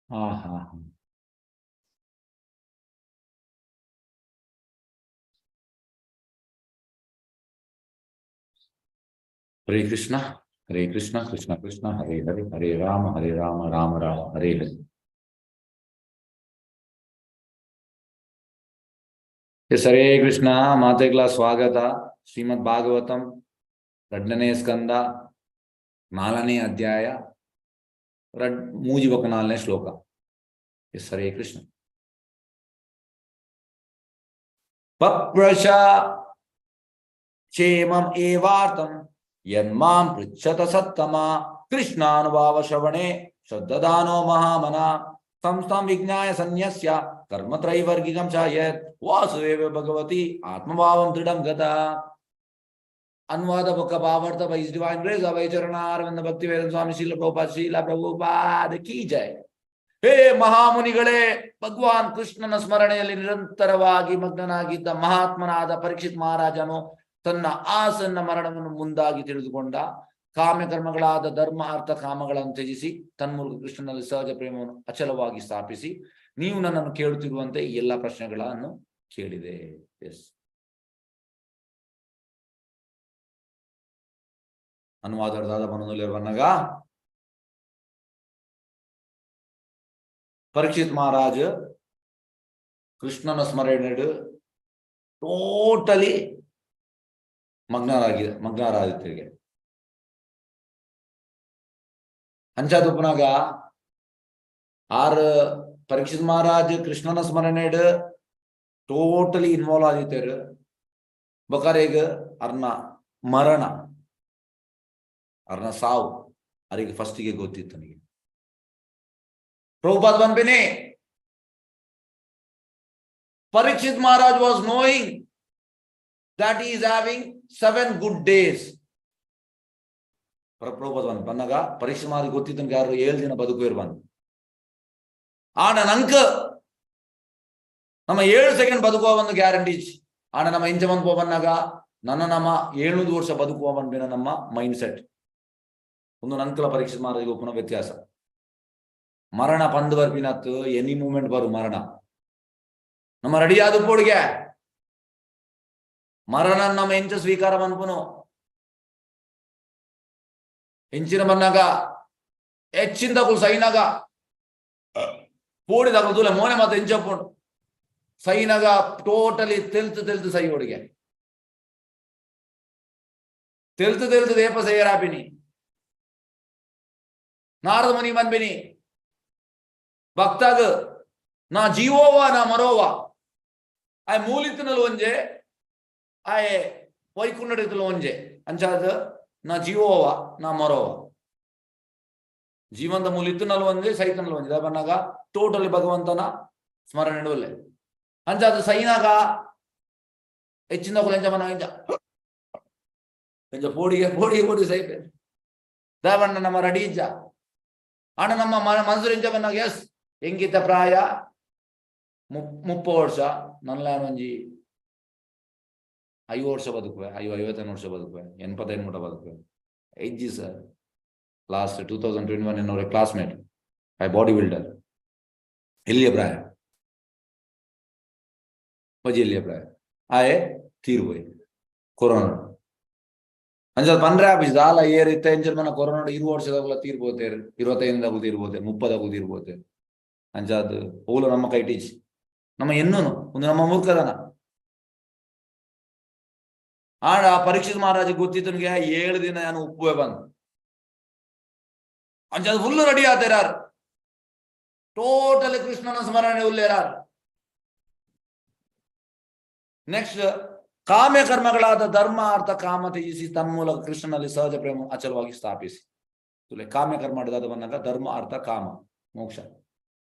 ಹಾ ಹಾ. Hare Krishna Hare Krishna Krishna Krishna Hare Hare, Hare Rama Hare Rama Rama Rama Hare Hare. S, Hare Krishna. ಮಾತೆಗ್ಲ ಸ್ವಾಗತ. ಶ್ರೀಮದ್ ಭಾಗವತಂ 2ನೇ ಸ್ಕಂದ 4ನೇ ಅಧ್ಯಾಯ ಮೂಜಿ ಬೊಕ್ಕ 4ನೇ ಶ್ಲೋಕ. ಎಸ್, ಹರೇ ಕೃಷ್ಣ. ಪಪ್ರಶ ಕ್ಷೇಮಂ ಏವಾರ್ಥಂ ಯನ್ಮಾಂ ಪೃಚ್ಛತ ಸತ್ತಮ ಕೃಷ್ಣಾನುಭಾವ ಶ್ರವಣೆ ಶ್ರದ್ಧದಾನೋ ಮಹಾಮನ ಸಂಸ್ಥಾಂ ವಿಜ್ಞಾಯ ಸನ್ಯಸ್ಯ ಕರ್ಮ ತ್ರೈವರ್ಗಿಕಂ ಚಾಯತ್ ವಾಸುದೇವ ಭಗವತಿ ಆತ್ಮಭಾವಂ ದೃಢಂ ಗತ. ಅನುವಾದ ಬೊಕ್ಕ ಭಾವಾರ್ಥ ಬೈ his divine grace Abhaya Charanaravinda Bhakti Vedanta Swami Srila Prabhupada Srila Prabhupada ಕಿ ಜೈ. ಹೇ ಮಹಾಮುನಿಗಳೇ, ಭಗವಾನ್ ಕೃಷ್ಣನ ಸ್ಮರಣೆಯಲ್ಲಿ ನಿರಂತರವಾಗಿ ಮಗ್ನನಾಗಿದ್ದ ಮಹಾತ್ಮನಾದ ಪರೀಕ್ಷಿತ್ ಮಹಾರಾಜನು ತನ್ನ ಆಸನ್ನ ಮರಣವನ್ನು ಮುಂದಾಗಿ ತಿಳಿದುಕೊಂಡ. ಕಾಮ್ಯಕರ್ಮಗಳಾದ ಧರ್ಮ ಅರ್ಥ ಕಾಮಗಳನ್ನು ತ್ಯಜಿಸಿ ತನ್ಮೂಲಕ ಕೃಷ್ಣನಲ್ಲಿ ಸಹಜ ಪ್ರೇಮವನ್ನು ಅಚಲವಾಗಿ ಸ್ಥಾಪಿಸಿ ನೀವು ನನ್ನನ್ನು ಕೇಳುತ್ತಿರುವಂತೆ ಈ ಎಲ್ಲಾ ಪ್ರಶ್ನೆಗಳನ್ನು ಕೇಳಿದೆ. ಎಸ್, ಅನುವಾದದ ಬನ್ನಗ ಪರೀಕ್ಷಿತ್ ಮಹಾರಾಜ್ ಕೃಷ್ಣನ ಸ್ಮರಣೆ ಟೋಟಲಿ ಮಗ್ನರಾಗಿದೆ, ಮಗ್ನರಾದಿತ್ಯರಿಗೆ. ಅಂಚಾದುಪ್ಪನಾಗ ಆರ್ ಪರೀಕ್ಷಿತ್ ಮಹಾರಾಜ್ ಕೃಷ್ಣನ ಸ್ಮರಣೆ ಟೋಟಲಿ ಇನ್ವಾಲ್ವ್ ಆಗಿದ್ದಾರೆ. ಬಕಾರೇಗ ಅರ್ನ ಮರಣ, ಅರ್ನ ಸಾವು ಅವರಿಗೆ ಫಸ್ಟಿಗೆ ಗೊತ್ತಿತ್ತು. ನನಗೆ Prabhupad ಬಂದ್ಬಿನಿ, Parikshit Maharaj was knowing that he is having 7 good days. Prabhupada bandh ಬಂದಾಗ ಪರೀಕ್ಷಿತ್ ಮಹಾರಾಜ್ ಗೊತ್ತಿತ್ತು ಯಾರು 7 ದಿನ ಬದುಕು ಇರ್ಬಂದು. ಆಣ ನಂಕ ನಮ್ಮ 7 ಸೆಕೆಂಡ್ ಬದುಕುವ ಒಂದು ಗ್ಯಾರಂಟಿ. ಆಣ ನಮ್ಮ ಇಂಚ ಬಂದ್ ಬಂದಾಗ ನನ್ನ ನಮ್ಮ 700 ವರ್ಷ ಬದುಕುವ ಬಂದ್ಬಿನ ನಮ್ಮ ಮೈಂಡ್ ಸೆಟ್ ಒಂದು ನಂಕಲ ಪರೀಕ್ಷಿತ್ ಮಹಾರಾಜಿಗೆ ಒಪ್ಪುನ ವ್ಯತ್ಯಾಸ. ಮರಣ ಪಂದು ಬರ್ಪಿನತ್ತು ಎನಿ ಮೂಮೆಂಟ್ ಬರು ಮರಣ. ನಮ್ಮ ರೆಡಿಯಾದ ಪೋಡಿಗೆ ಮರಣ ನಮ್ಮ ಎಂಚ ಸ್ವೀಕಾರ ಮನ್ಪುನು. ಎಂಚಿನ ಬನ್ನಾಗ ಹೆಚ್ಚಿನ ತಗುಲು ಸೈನಾಗ ಪೋಡಿ ತಗುಲು ತೂಲೆ ಮೋನೆ ಮಾತ ಎಂಚಪ್ಪುಂಡು ಸೈನಾಗ ಟೋಟಲಿ ತೆಲ್ತು ತೆಲ್ತು ಸೈ ಹುಡುಗೆ ತೆಲ್ತು ತೆಲ್ತು ದೇಪ ಸೈಯರಾಪಿನಿ ನಾರದ ಮುನಿ ಬಂದ್ಬಿನಿ ಭಕ್ತಾಗ ನಾ ಜೀವೋವ ನಾ ಮರೋವ ಆಯ್ ಮೂಲಿತ್ತಿನಲು ಒಂಜೆ ಆಯ್ ವೈಕುಂಡಡಿತಲು ಒಂಜೆ ಅಂಚಾದ ನಾ ಜೀವೋವ ನಾ ಮರೋವ ಜೀವಂತ ಮೂಲಿತ್ತಿನಲು ಒಂಜೆ ಸೈತನಲು ಒಂಜೆ ಬನ್ನಾಗ ಟೋಟಲಿ ಭಗವಂತನ ಸ್ಮರಣೆ ಒಲ್ಲೆ ಅಂಚಾದ ಸೈನಾಗ ಹೆಚ್ಚಿನ ಎಂಚ ಬನ್ನಾಗ ಎಂಚ ಎಂಚ ಪೋಡಿಗೆ ಪೋಡಿಗೆ ಪೋಡಿ ಸೈಪೆ ದಾವಣ್ಣ ನಮ್ಮ ರೆಡಿ ಇಜ್ಜ ಅಣ್ಣ ನಮ್ಮ ಮನಸ್ಸು ಎಂಚ ಬನ್ನಾಗ ಎಸ್ ಎಂಗಿತ ಪ್ರಾಯ 30 ವರ್ಷ ನನ್ನ ಒಂಜಿ 50 ವರ್ಷ ಬದುಕುವೆ, 55 ವರ್ಷ ಬದುಕುವೆ, 85 ಮುಟ ಬದುಕುವೆ. ಐಜಿ ಸರ್ ಲಾಸ್ಟ್ 2021 ಎನ್ನೋರೆ ಕ್ಲಾಸ್ಮೇಟ್ I body builder ಎಲ್ಲಿಯ ಪ್ರಾಯ ಬಜಿ ಎಲ್ಲಿಯ ಪ್ರಾಯ ಆಯೆ ತೀರ್ಬೋಯ್ ಕೊರೋನಾ ಅಂಚ ಪಂಡ್ರೆ ಆಫೀಸ್ ದಾಲ ಏರ್ ಇತ್ತ ಎಂಚಲ್ ಮನ ಕೊರೋನಾ 20 ವರ್ಷದಾಗಲ ತೀರ್ಬೋತೇರು, 25ದಾಗಲು ತೀರ್ಬೋತೆ, 30ದಾಗಲು ತೀರ್ಬೋತೆ. ಅಂಚಾದ್ ಓಲು ನಮ್ಮ ಕೈ ಟೀಚ್ ನಮ್ಮ ಎನ್ನುನು ಒಂದು ನಮ್ಮ ಮೂರ್ಖದನ. ಆಡ ಪರೀಕ್ಷಿತ್ ಮಹಾರಾಜ ಗೊತ್ತಿತ್ತನಿಗೆ 7 ದಿನ ನಾನು ಉಪ್ಪುವೆ ಬಂದು ಅಂಚಾದ ಫುಲ್ ರೆಡಿ ಆತೇರಾರು ಟೋಟಲಿ ಕೃಷ್ಣನ ಸ್ಮರಣೆ ಉಲ್ಲೇರಾರು. ನೆಕ್ಸ್ಟ್ ಕಾಮ್ಯ ಕರ್ಮಗಳಾದ ಧರ್ಮ ಅರ್ಥ ಕಾಮ ತ್ಯಜಿಸಿ ತನ್ಮೂಲಕ ಕೃಷ್ಣನಲ್ಲಿ ಸಹಜ ಪ್ರೇಮ ಅಚಲವಾಗಿ ಸ್ಥಾಪಿಸಿ. ಕಾಮ್ಯ ಕರ್ಮ ಬಂದಾಗ ಧರ್ಮ ಅರ್ಥ ಕಾಮ ಮೋಕ್ಷ.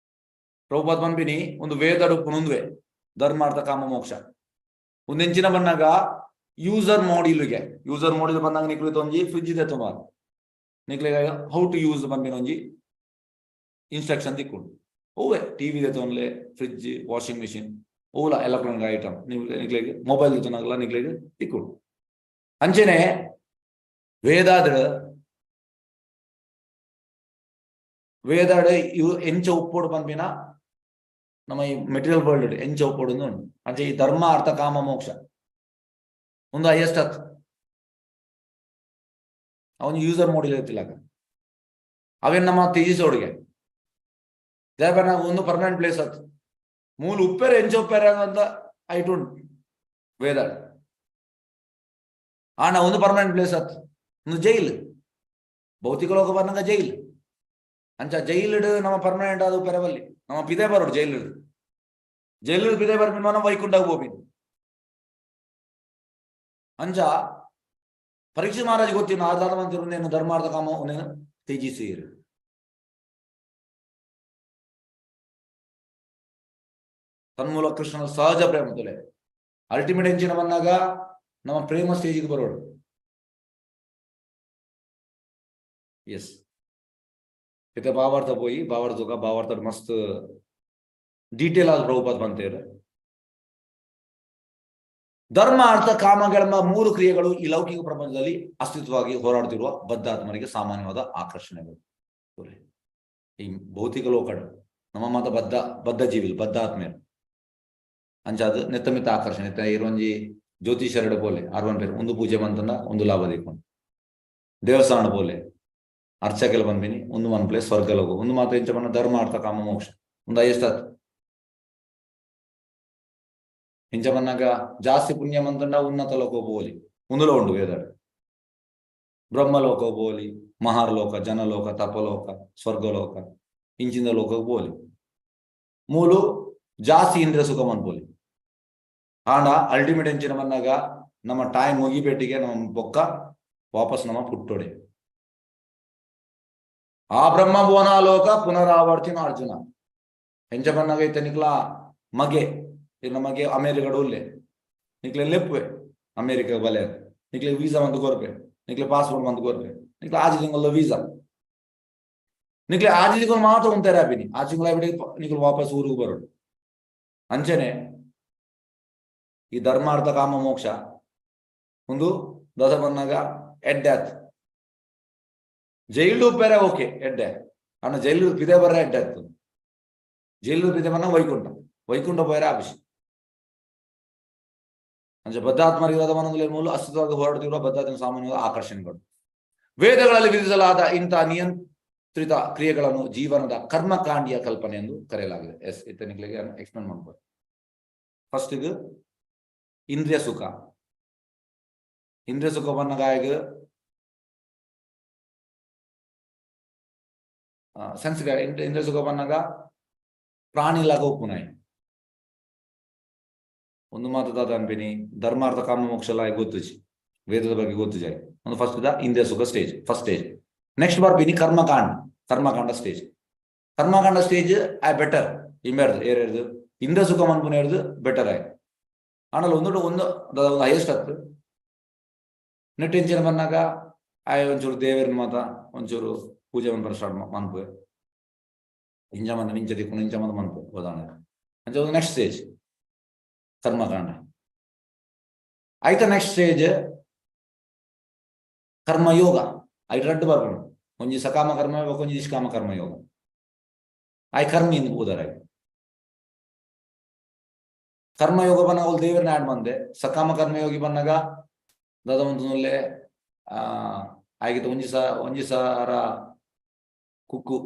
ಪ್ರಭುಪಾದ್ ಬಂದ್ಬಿನಿ ಒಂದು ವೇದಡುಪ್ಪು ನೊಂದುವೆ ಧರ್ಮ ಅರ್ಥ ಕಾಮ ಮೋಕ್ಷ. ಒಂದು ಎಂಚಿನ ಬಂದಾಗ ಯೂಸರ್ ಮಾಡ್ಯೂಲ್ಗೆ ಯೂಸರ್ ಮಾಡ್ಯೂಲ್ ಬಂದಾಗ ನಿಕ್ಲಿ ಒಂಜಿ ಫ್ರಿಜ್ ಇದೆ ತೊಂಬ ನಿಕ್ಲೆ how to use ಬಂದಿನ ಒಂಜಿ ಇನ್ಸ್ಟ್ರಕ್ಷನ್ ತಿಕ್ಕೊಂಡು ಓವೆ ಟಿವಿ ಇದೆ ತೊಂದ್ಲೆ ಫ್ರಿಜ್ ವಾಷಿಂಗ್ ಮಿಷಿನ್ ಓಲ ಎಲೆಕ್ಟ್ರಾನಿಕ್ ಐಟಮ್ ನೀವು ನಿಕ್ಲೆಗ್ ಮೊಬೈಲ್ ತೊನಾಗಲ ನಿಕ್ಲೆಗ್ ತಿಕ್ಕೊಂಡು. ಅಂಚೆನೆ ವೇದಾದ್ರ ವೇದಾಡ್ ಇವು ಎಂಚ ಉಪ್ಪೋಡು ಪನ್ಪಿನ ನಮ್ಮ ಈ ಮೆಟೀರಿಯಲ್ ವರ್ಲ್ಡ್ ಎಂಚ ಉಪ್ಪೋಡು ಉಂಡು. ಅಂಚೆ ಈ ಧರ್ಮ ಅರ್ಥ ಕಾಮ ಮೋಕ್ಷ ಒಂದು ಹೈಯೆಸ್ಟ್ ಅತ್ ಅವನು ಯೂಸರ್ ಮೋಡ್ ಇತ್ತಿಲ್ಲ. ಅವೇನ್ ನಮ್ಮ ತ್ಯಜಿಸೋಡಿಗೆ ದೇವನ ಒಂದು ಪರ್ಮನೆಂಟ್ ಪ್ಲೇಸ್ ಅತ್. ಮೂಲ ಉಪ್ಪೇರೆ ಎಂಚ ಉಪ್ಪೇರೆ ಅಂತ ಐಟು ಉಂಟು ವೇದ. ಆಂಡ ಒಂದು ಪರ್ಮನೆಂಟ್ ಪ್ಲೇಸ್ ಅತ್, ಒಂದು ಜೈಲ್. ಭೌತಿಕ ಲೋಕ ಬರ್ನಗ ಜೈಲ್. ಅಂಚ ಜೈಲಿಡ್ ನಮ್ಮ ಪರ್ಮನೆಂಟ್ ಆದ ಉಪ್ಪೆರವಲ್ಲಿ ನಮ್ಮ ಪಿದೆ ಬರೋಡು ಜೈಲಿಡ್. ಜೈಲಿಡ್ ಪಿದೆ ಬರ್ಪಿನ ನಮ್ಮ ವೈಕುಂಠ ಹೋಗಿದ್ದು. ಅಂಚ ಪರೀಕ್ಷೆ ಮಹಾರಾಜ್ ಗೊತ್ತಿನ ಆಧಾರ ಮಂತ್ರಿ ಧರ್ಮಾರ್ಥ ಕಾಮ ಉನ್ನೇನು ತ್ಯಜಿಸಿರು. ತನ್ಮೂಲ ಕೃಷ್ಣನ ಸಹಜ ಪ್ರೇಮ ತೊಲೆ ಅಲ್ಟಿಮೇಟ್ ಎಂಚಿನ ಬಂದಾಗ ನಮ್ಮ ಪ್ರೇಮ ಸ್ಟೇಜಿಗೆ ಬರೋಡು. ಎಸ್, ಇತ್ತ ಭಾವಾರ್ಥ ಪೋಯಿ ಭಾವಾರ್ಥ ಭಾವಾರ್ಥ ಮಸ್ತ್ ಡೀಟೇಲ್ ಆದ ಪ್ರಭುಪಾದ ಬಂತೇರು. ಧರ್ಮ ಅರ್ಥ ಕಾಮಗಳೆಂಬ ಮೂರು ಕ್ರಿಯೆಗಳು ಈ ಲೌಕಿಕ ಪ್ರಪಂಚದಲ್ಲಿ ಅಸ್ತಿತ್ವವಾಗಿ ಹೋರಾಡುತ್ತಿರುವ ಬದ್ಧಾತ್ಮರಿಗೆ ಸಾಮಾನ್ಯವಾದ ಆಕರ್ಷಣೆಗಳು. ಈ ಭೌತಿಕ ಲೋಕಡು ನಮ್ಮ ಮಾತ ಬದ್ಧ ಬದ್ಧ ಜೀವಿ ಬದ್ಧ ಆತ್ಮೇರು ಅಂಚಾದ ನೆತ್ತಮಿತ್ತ ಆಕರ್ಷಣೆ. ನೆತ್ತ ಇರೊಂಜಿ ಜ್ಯೋತಿಷರಡು ಪೋಲೆ ಅರ್ವನ್ ಪೇರು ಒಂದು ಪೂಜೆ ಬಂತಂದ ಒಂದು ಲಾಭ ದಿಕ್ಕೊಂಡು ದೇವಸ್ಥಾನ ಪೋಲೆ ಅರ್ಚಕೆಲ್ಲ ಬಂದಿನಿ ಒಂದು ಮನ್ ಪ್ಲೇಸ್ ಸ್ವರ್ಗ ಲೋಕ ಒಂದು ಮಾತ್ರ ಇಂಚ ಬಣ್ಣ ಧರ್ಮ ಅರ್ಥ ಕಾಮ ಮೋಕ್ಷ ಒಂದು ಹೈಯೆಸ್ಟ್ ಆತ್. ಇಂಚ ಬನ್ನಾಗ ಜಾಸ್ತಿ ಪುಣ್ಯ ಮಂತಂಡ ಉನ್ನತ ಲೋಕ ಪೋಲಿ ಉಂದುಲ ಉಂಡು ವೇದಾಡು. ಬ್ರಹ್ಮಲೋಕ ಪೋಲಿ, ಮಹಾರ್ಲೋಕ, ಜನಲೋಕ, ತಪಲೋಕ, ಸ್ವರ್ಗಲೋಕ, ಇಂಚಿಂದ ಲೋಕ ಪೋಲಿ. ಮೂಲು ಜಾಸ್ತಿ ಇಂದ್ರ ಸುಖ ಮನ್ಪೋಲಿ. ಆಂಡ ಅಲ್ಟಿಮೇಟ್ ಎಂಚಿನ ಬಂದಾಗ ನಮ್ಮ ಟೈಮ್ ಮುಗಿಪೆಟ್ಟಿಗೆ ನಮ್ಮ ಬೊಕ್ಕ ವಾಪಸ್ ನಮ್ಮ ಪುಟ್ಟೋಡೆ. ಆ ಬ್ರಹ್ಮ ಭುವನಾಲೋಕ ಪುನರಾವರ್ತಿನ ಅರ್ಜುನ. ಎಂಚ ಬನ್ನಾಗ ಇತ್ತ ನಿಕ್ಲ ಮಗೆ ನಮಗೆ ಅಮೇರಿಕಡ್ ಉಲ್ಲೆ ನಿಕ್ಲೆ ಲೆಪ್ಪುವೆ ಅಮೇರಿಕ ಬಲೆ ನಿಕ್ಲೆ ವೀಸಾ ಮಂತ್ ಕೊರ್ಪೆ ನಿಕ್ಲೆ ಪಾಸ್ಪೋರ್ಟ್ ಮಂತ್ ಕೊರ್ಪೆ ನಿಕ್ಲೆ ಆಜಿ ತಿಂಗಳ ವೀಸಾ ನಿಕ್ಲೆ ಆಜಿ ತಿಂಗಳು ಮಾತ್ರ ಉಂತಾರೆ ಆಪಿನಿ ಆ ತಿಂಗಳ ಬಿಡಿ ನಿಕ್ಲು ವಾಪಸ್ ಊರಿಗೆ ಬರೋಡು. ಅಂಚನೆ ಈ ಧರ್ಮಾರ್ಥ ಕಾಮ ಮೋಕ್ಷ ಒಂದು ದಸ ಬಂದಾಗ ಎಡ್ಡೆ ಆತ್. ಜೈಲು ಬೇರೆ ಓಕೆ ಎಡ್ಡೆ ಅಣ್ಣ ಜೈಲು ಪಿದೆ ಬರ್ರೆ ಎಡ್ಡೆ ಆಯ್ತು. ಜೈಲು ಪಿದೆ ಬನ್ನ ವೈಕುಂಠ ವೈಕುಂಠ ಪೋಯರೆ ಆಪಿಸಿ. ಅಂಚ ಬದ್ಧಾತ್ಮರಿಗೆ ಮನದಲ್ಲಿ ಮೂಲ ಅಸ್ತಿತ್ವವಾಗಿ ಹೋರಾಡುತ್ತಿರುವ ಬದ್ಧಾತ್ಮ ಸಾಮಾನ್ಯವಾದ ಆಕರ್ಷಣೆಗಳು. ವೇದಗಳಲ್ಲಿ ವಿಧಿಸಲಾದ ಇಂತಹ ನಿಯಂತ್ರಿತ ಕ್ರಿಯೆಗಳನ್ನು ಜೀವನದ ಕರ್ಮಕಾಂಡಿಯ ಕಲ್ಪನೆ ಎಂದು ಕರೆಯಲಾಗಿದೆ. ಎಸ್, ಇತನಿಗಳಿಗೆ ಎಕ್ಸ್ಪ್ಲೇನ್ ಮಾಡ್ಬೋದು. ಫಸ್ಟ್ ಇಂದ್ರಿಯ ಸುಖ. ಇಂದ್ರಿಯ ಸುಖ ಬಂದಾಗ ಸೆನ್ಸ್ ಇಂದ್ರಿಯ ಸುಖ ಬಂದಾಗ ಪ್ರಾಣಿ ಲಾಗ ಉಪ್ಪುನಾಯಿ ಒಂದು ಮಾತು ದಾದ ಅನ್ಪಿನಿ ಧರ್ಮಾರ್ಥ ಕಾಮ ಮೋಕ್ಷ ಎಲ್ಲ ಗೊತ್ತುಜಿ ವೇದದ ಬಗ್ಗೆ ಗೊತ್ತುಜಿ. ಒಂದು ಫಸ್ಟ್ the ಇಂದ್ರಿಯ ಸುಖ ಸ್ಟೇಜ್, ಫಸ್ಟ್ ಸ್ಟೇಜ್. ನೆಕ್ಸ್ಟ್ ಬರ್ಪಿನಿ ಕರ್ಮಕಾಂಡ, ಕರ್ಮಕಾಂಡ ಸ್ಟೇಜ್. ಕರ್ಮಕಾಂಡ ಸ್ಟೇಜ್ I better ಇಂಬೇರ್ದು ಏರೇರ್ದು ಇಂದ್ರಿಯ ಸುಖ ಮನ್ಪುನ ಹಿಡ್ದು ಬೆಟರ್ ಆಯ್. ಆಂಡಲ ಒಂದು ಒಂದು ಹೈಯೆಸ್ಟ್ ಹತ್ತು ನೆಟ್ ಇಂಚಿನ ಬಂದಾಗ ಆಯ್ ಒಂಚೂರು ದೇವರನ್ನ ಮಾತ ಒಂಚೂರು ಪೂಜೆ ಮನ್ಪರ ಸ್ಟಾರ್ಟ್ ಮನ್ಪುವೆ. ಇಂಚ ಮಂದ ಇಂಚ ದಿಕ್ಕು ಇಂಚ ಮಂದ ಮನ್ಪು ಉದಾಹರಣೆ. ಅಂಚ ಒಂದು ನೆಕ್ಸ್ಟ್ ಸ್ಟೇಜ್ ಕರ್ಮಕಾಂಡ ಆಯ್ತಾ. Next stage karma yoga. ಐಟ್ ರಡ್ಡು ಬರ್ಪುಂಡು, ಒಂಜಿ ಸಕಾಮ ಕರ್ಮ ಒಂಜಿ ನಿಷ್ಕಾಮ ಕರ್ಮಯೋಗ. ಆಯ್ ಕರ್ಮಿ ಇಂದು ಉದಾರ. ಕರ್ಮಯೋಗ ಬನ್ನಾಗ ಅವ್ಲು ದೇವರನ್ನ ಆಡ್ ಬಂದೆ. ಸಕಾಮ ಕರ್ಮಯೋಗಿ ಬನ್ನಾಗ ದಾದ ಒಂದು ಆಯ್ಗಿತ ಒಂಜಿ ಸಾರ ಕುಕ್ಕು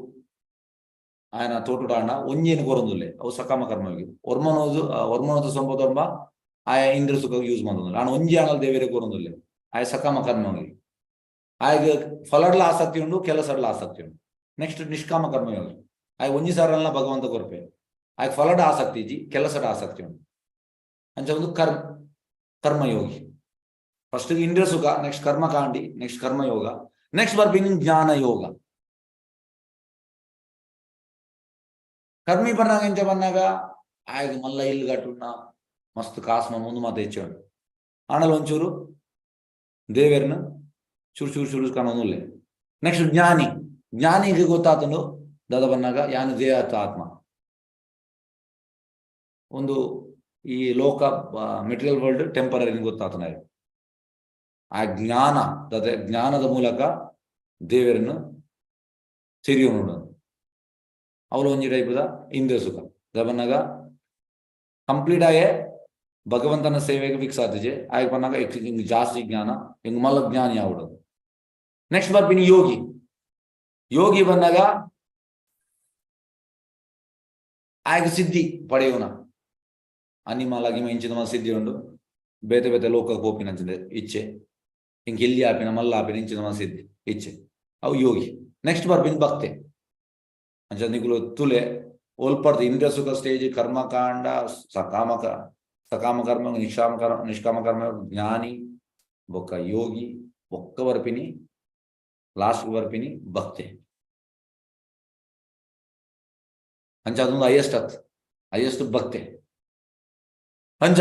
ಆಯನ ತೋಟುಡಾಂಡ ಒಂಜೇನು ಕೊರೊಂದುಲ್ಲೆ ಅವು ಸಕಾಮ ಕರ್ಮಯೋಗಿ. ಒರ್ಮನೋದು ಒರ್ಮನೋದು ಸಂಪದೊರ್ಮ ಆಯ ಇಂದ್ರ ಸುಖ ಯೂಸ್ ಮಂತೊಂದುಲ್ಲೆ. ಆಂಡ ಒಂಜಿ ಆಣಲ್ ದೇವರೇ ಕೊರೊಂದುಲ್ಲೆ ಆಯ ಸಕಾಮ ಕರ್ಮಯೋಗಿ. ಆಯಗ್ ಫಲಡ್ಲ ಆಸಕ್ತಿ ಉಂಡು, ಕೆಲಸಡ್ಲ ಆಸಕ್ತಿ ಉಂಡು. ನೆಕ್ಸ್ಟ್ ನಿಷ್ಕಾಮ ಕರ್ಮಯೋಗಿ. ಆಯ್ ಒಂಜಿ ಸಾರಲ್ನ ಭಗವಂತ ಕೊರ್ಪೆ. ಆಯ್ ಫಲಡ ಆಸಕ್ತಿ ಇಜ್ಜಿ, ಕೆಲಸದ ಆಸಕ್ತಿ ಉಂಡು. ಅಂಚ ಒಂದು ಕರ್ಮಯೋಗಿ. ಫಸ್ಟ್ ಇಂದ್ರಿಯ ಸುಖ, ನೆಕ್ಸ್ಟ್ ಕರ್ಮಕಾಂಡಿ, ನೆಕ್ಸ್ಟ್ ಕರ್ಮಯೋಗ, ನೆಕ್ಸ್ಟ್ ಬರ್ಪಿನಿ ಜ್ಞಾನ ಯೋಗ. ಕರ್ಮಿ ಬನ್ನಾಗ ಎಂಚ ಬನ್ನಾಗ ಆಯ್ತು ಮಲ್ಲ ಇಲ್ಲು ಕಟ್ಟುಣ್ಣ ಮಸ್ತ್ ಕಾಸು ಮುಂದೆ ಮಾತ ಹೆಚ್ಚು. ಆಂಡಲ ಒಂಚೂರು ದೇವೆರ್ನ ಚೂರು ಚೂರು ಚೂರು ಕಾಣೋನುಲ್ಲೆ. ನೆಕ್ಸ್ಟ್ ಜ್ಞಾನಿ. ಜ್ಞಾನಿಗೆ ಗೊತ್ತಾತನು ದಾದ ಬನ್ನಾಗ ಯಾನು ದೇಹ ಆತ್ಮ ಒಂದು ಈ ಲೋಕ ಮೆಟೀರಿಯಲ್ ವರ್ಲ್ಡ್ ಟೆಂಪರರಿ ಗೊತ್ತಾತನ. ಆ ಜ್ಞಾನ ಜ್ಞಾನದ ಮೂಲಕ ದೇವರನ್ನು ತಿಳಿಯೋ ನೋಡೋದು. ಅವಳು ಒಂಜಿ ಟೈಪುದ ಇಂದ್ರಿಯ ಸುಖ. ದಾಯೆ ಕಂಪ್ಲೀಟ್ ಆಯೆ ಭಗವಂತನ ಸೇವೆಗೆ ಫಿಕ್ಸ್ ಆತಿಜೆ. ಆಯೆ ಪನ್ನಾಗ ಇಂಗ್ ಜಾಸ್ತಿ ಜ್ಞಾನ, ಇಂಗ್ ಮಲ್ಲ ಜ್ಞಾನಿ ಆವಡು. ನೆಕ್ಸ್ಟ್ ಬರ್ಪಿನಿ ಯೋಗಿ. ಯೋಗಿ ಬಂದಾಗ ಆಯಗ ಸಿದ್ಧಿ ಪಡೆಯುವನ ಅನಿಮಲ್ ಆಗಿ ಇಂಚಿನ ಸಿದ್ಧಿ ಉಂಡು. ಬೇತೆ ಬೇತೆ ಲೋಕ ಪೋಪಿನ ಇಚ್ಛೆ, ಇಂಕ್ ಎಲ್ಲಿ ಆಪಿನ ಮಲ್ಲ ಆಪಿನ ಇಂಚಿನ ಸಿದ್ಧಿ ಇಚ್ಛೆ, ಅವು ಯೋಗಿ. ನೆಕ್ಸ್ಟ್ ಬರ್ಪಿನ ಭಕ್ತೆ. ಅಂಚ ನಿಕುಲು ತುಲೆ ಒಲ್ಪರ್ದು ಇಂದ್ರಿಯ ಸುಖ ಸ್ಟೇಜ್, ಕರ್ಮಕಾಂಡ, ಸಕಾಮ ಸಕಾಮ ಕರ್ಮ, ನಿಷ್ಕಾಮ ಕರ್ಮ, ನಿಷ್ಕಾಮ ಕರ್ಮ, ಜ್ಞಾನಿ ಬೊಕ್ಕ ಯೋಗಿ, ಬೊಕ್ಕ ಬರ್ಪಿನಿ ಲಾಸ್ಟ್ ಬರ್ಪಿನಿ ಭಕ್ತೆ. ಅಂಚ ಅದೊಂದು ಹೈಯೆಸ್ಟ್ ಅತ್, ಹೈಯೆಸ್ಟ್ ಭಕ್ತೆ. ಅಂಚ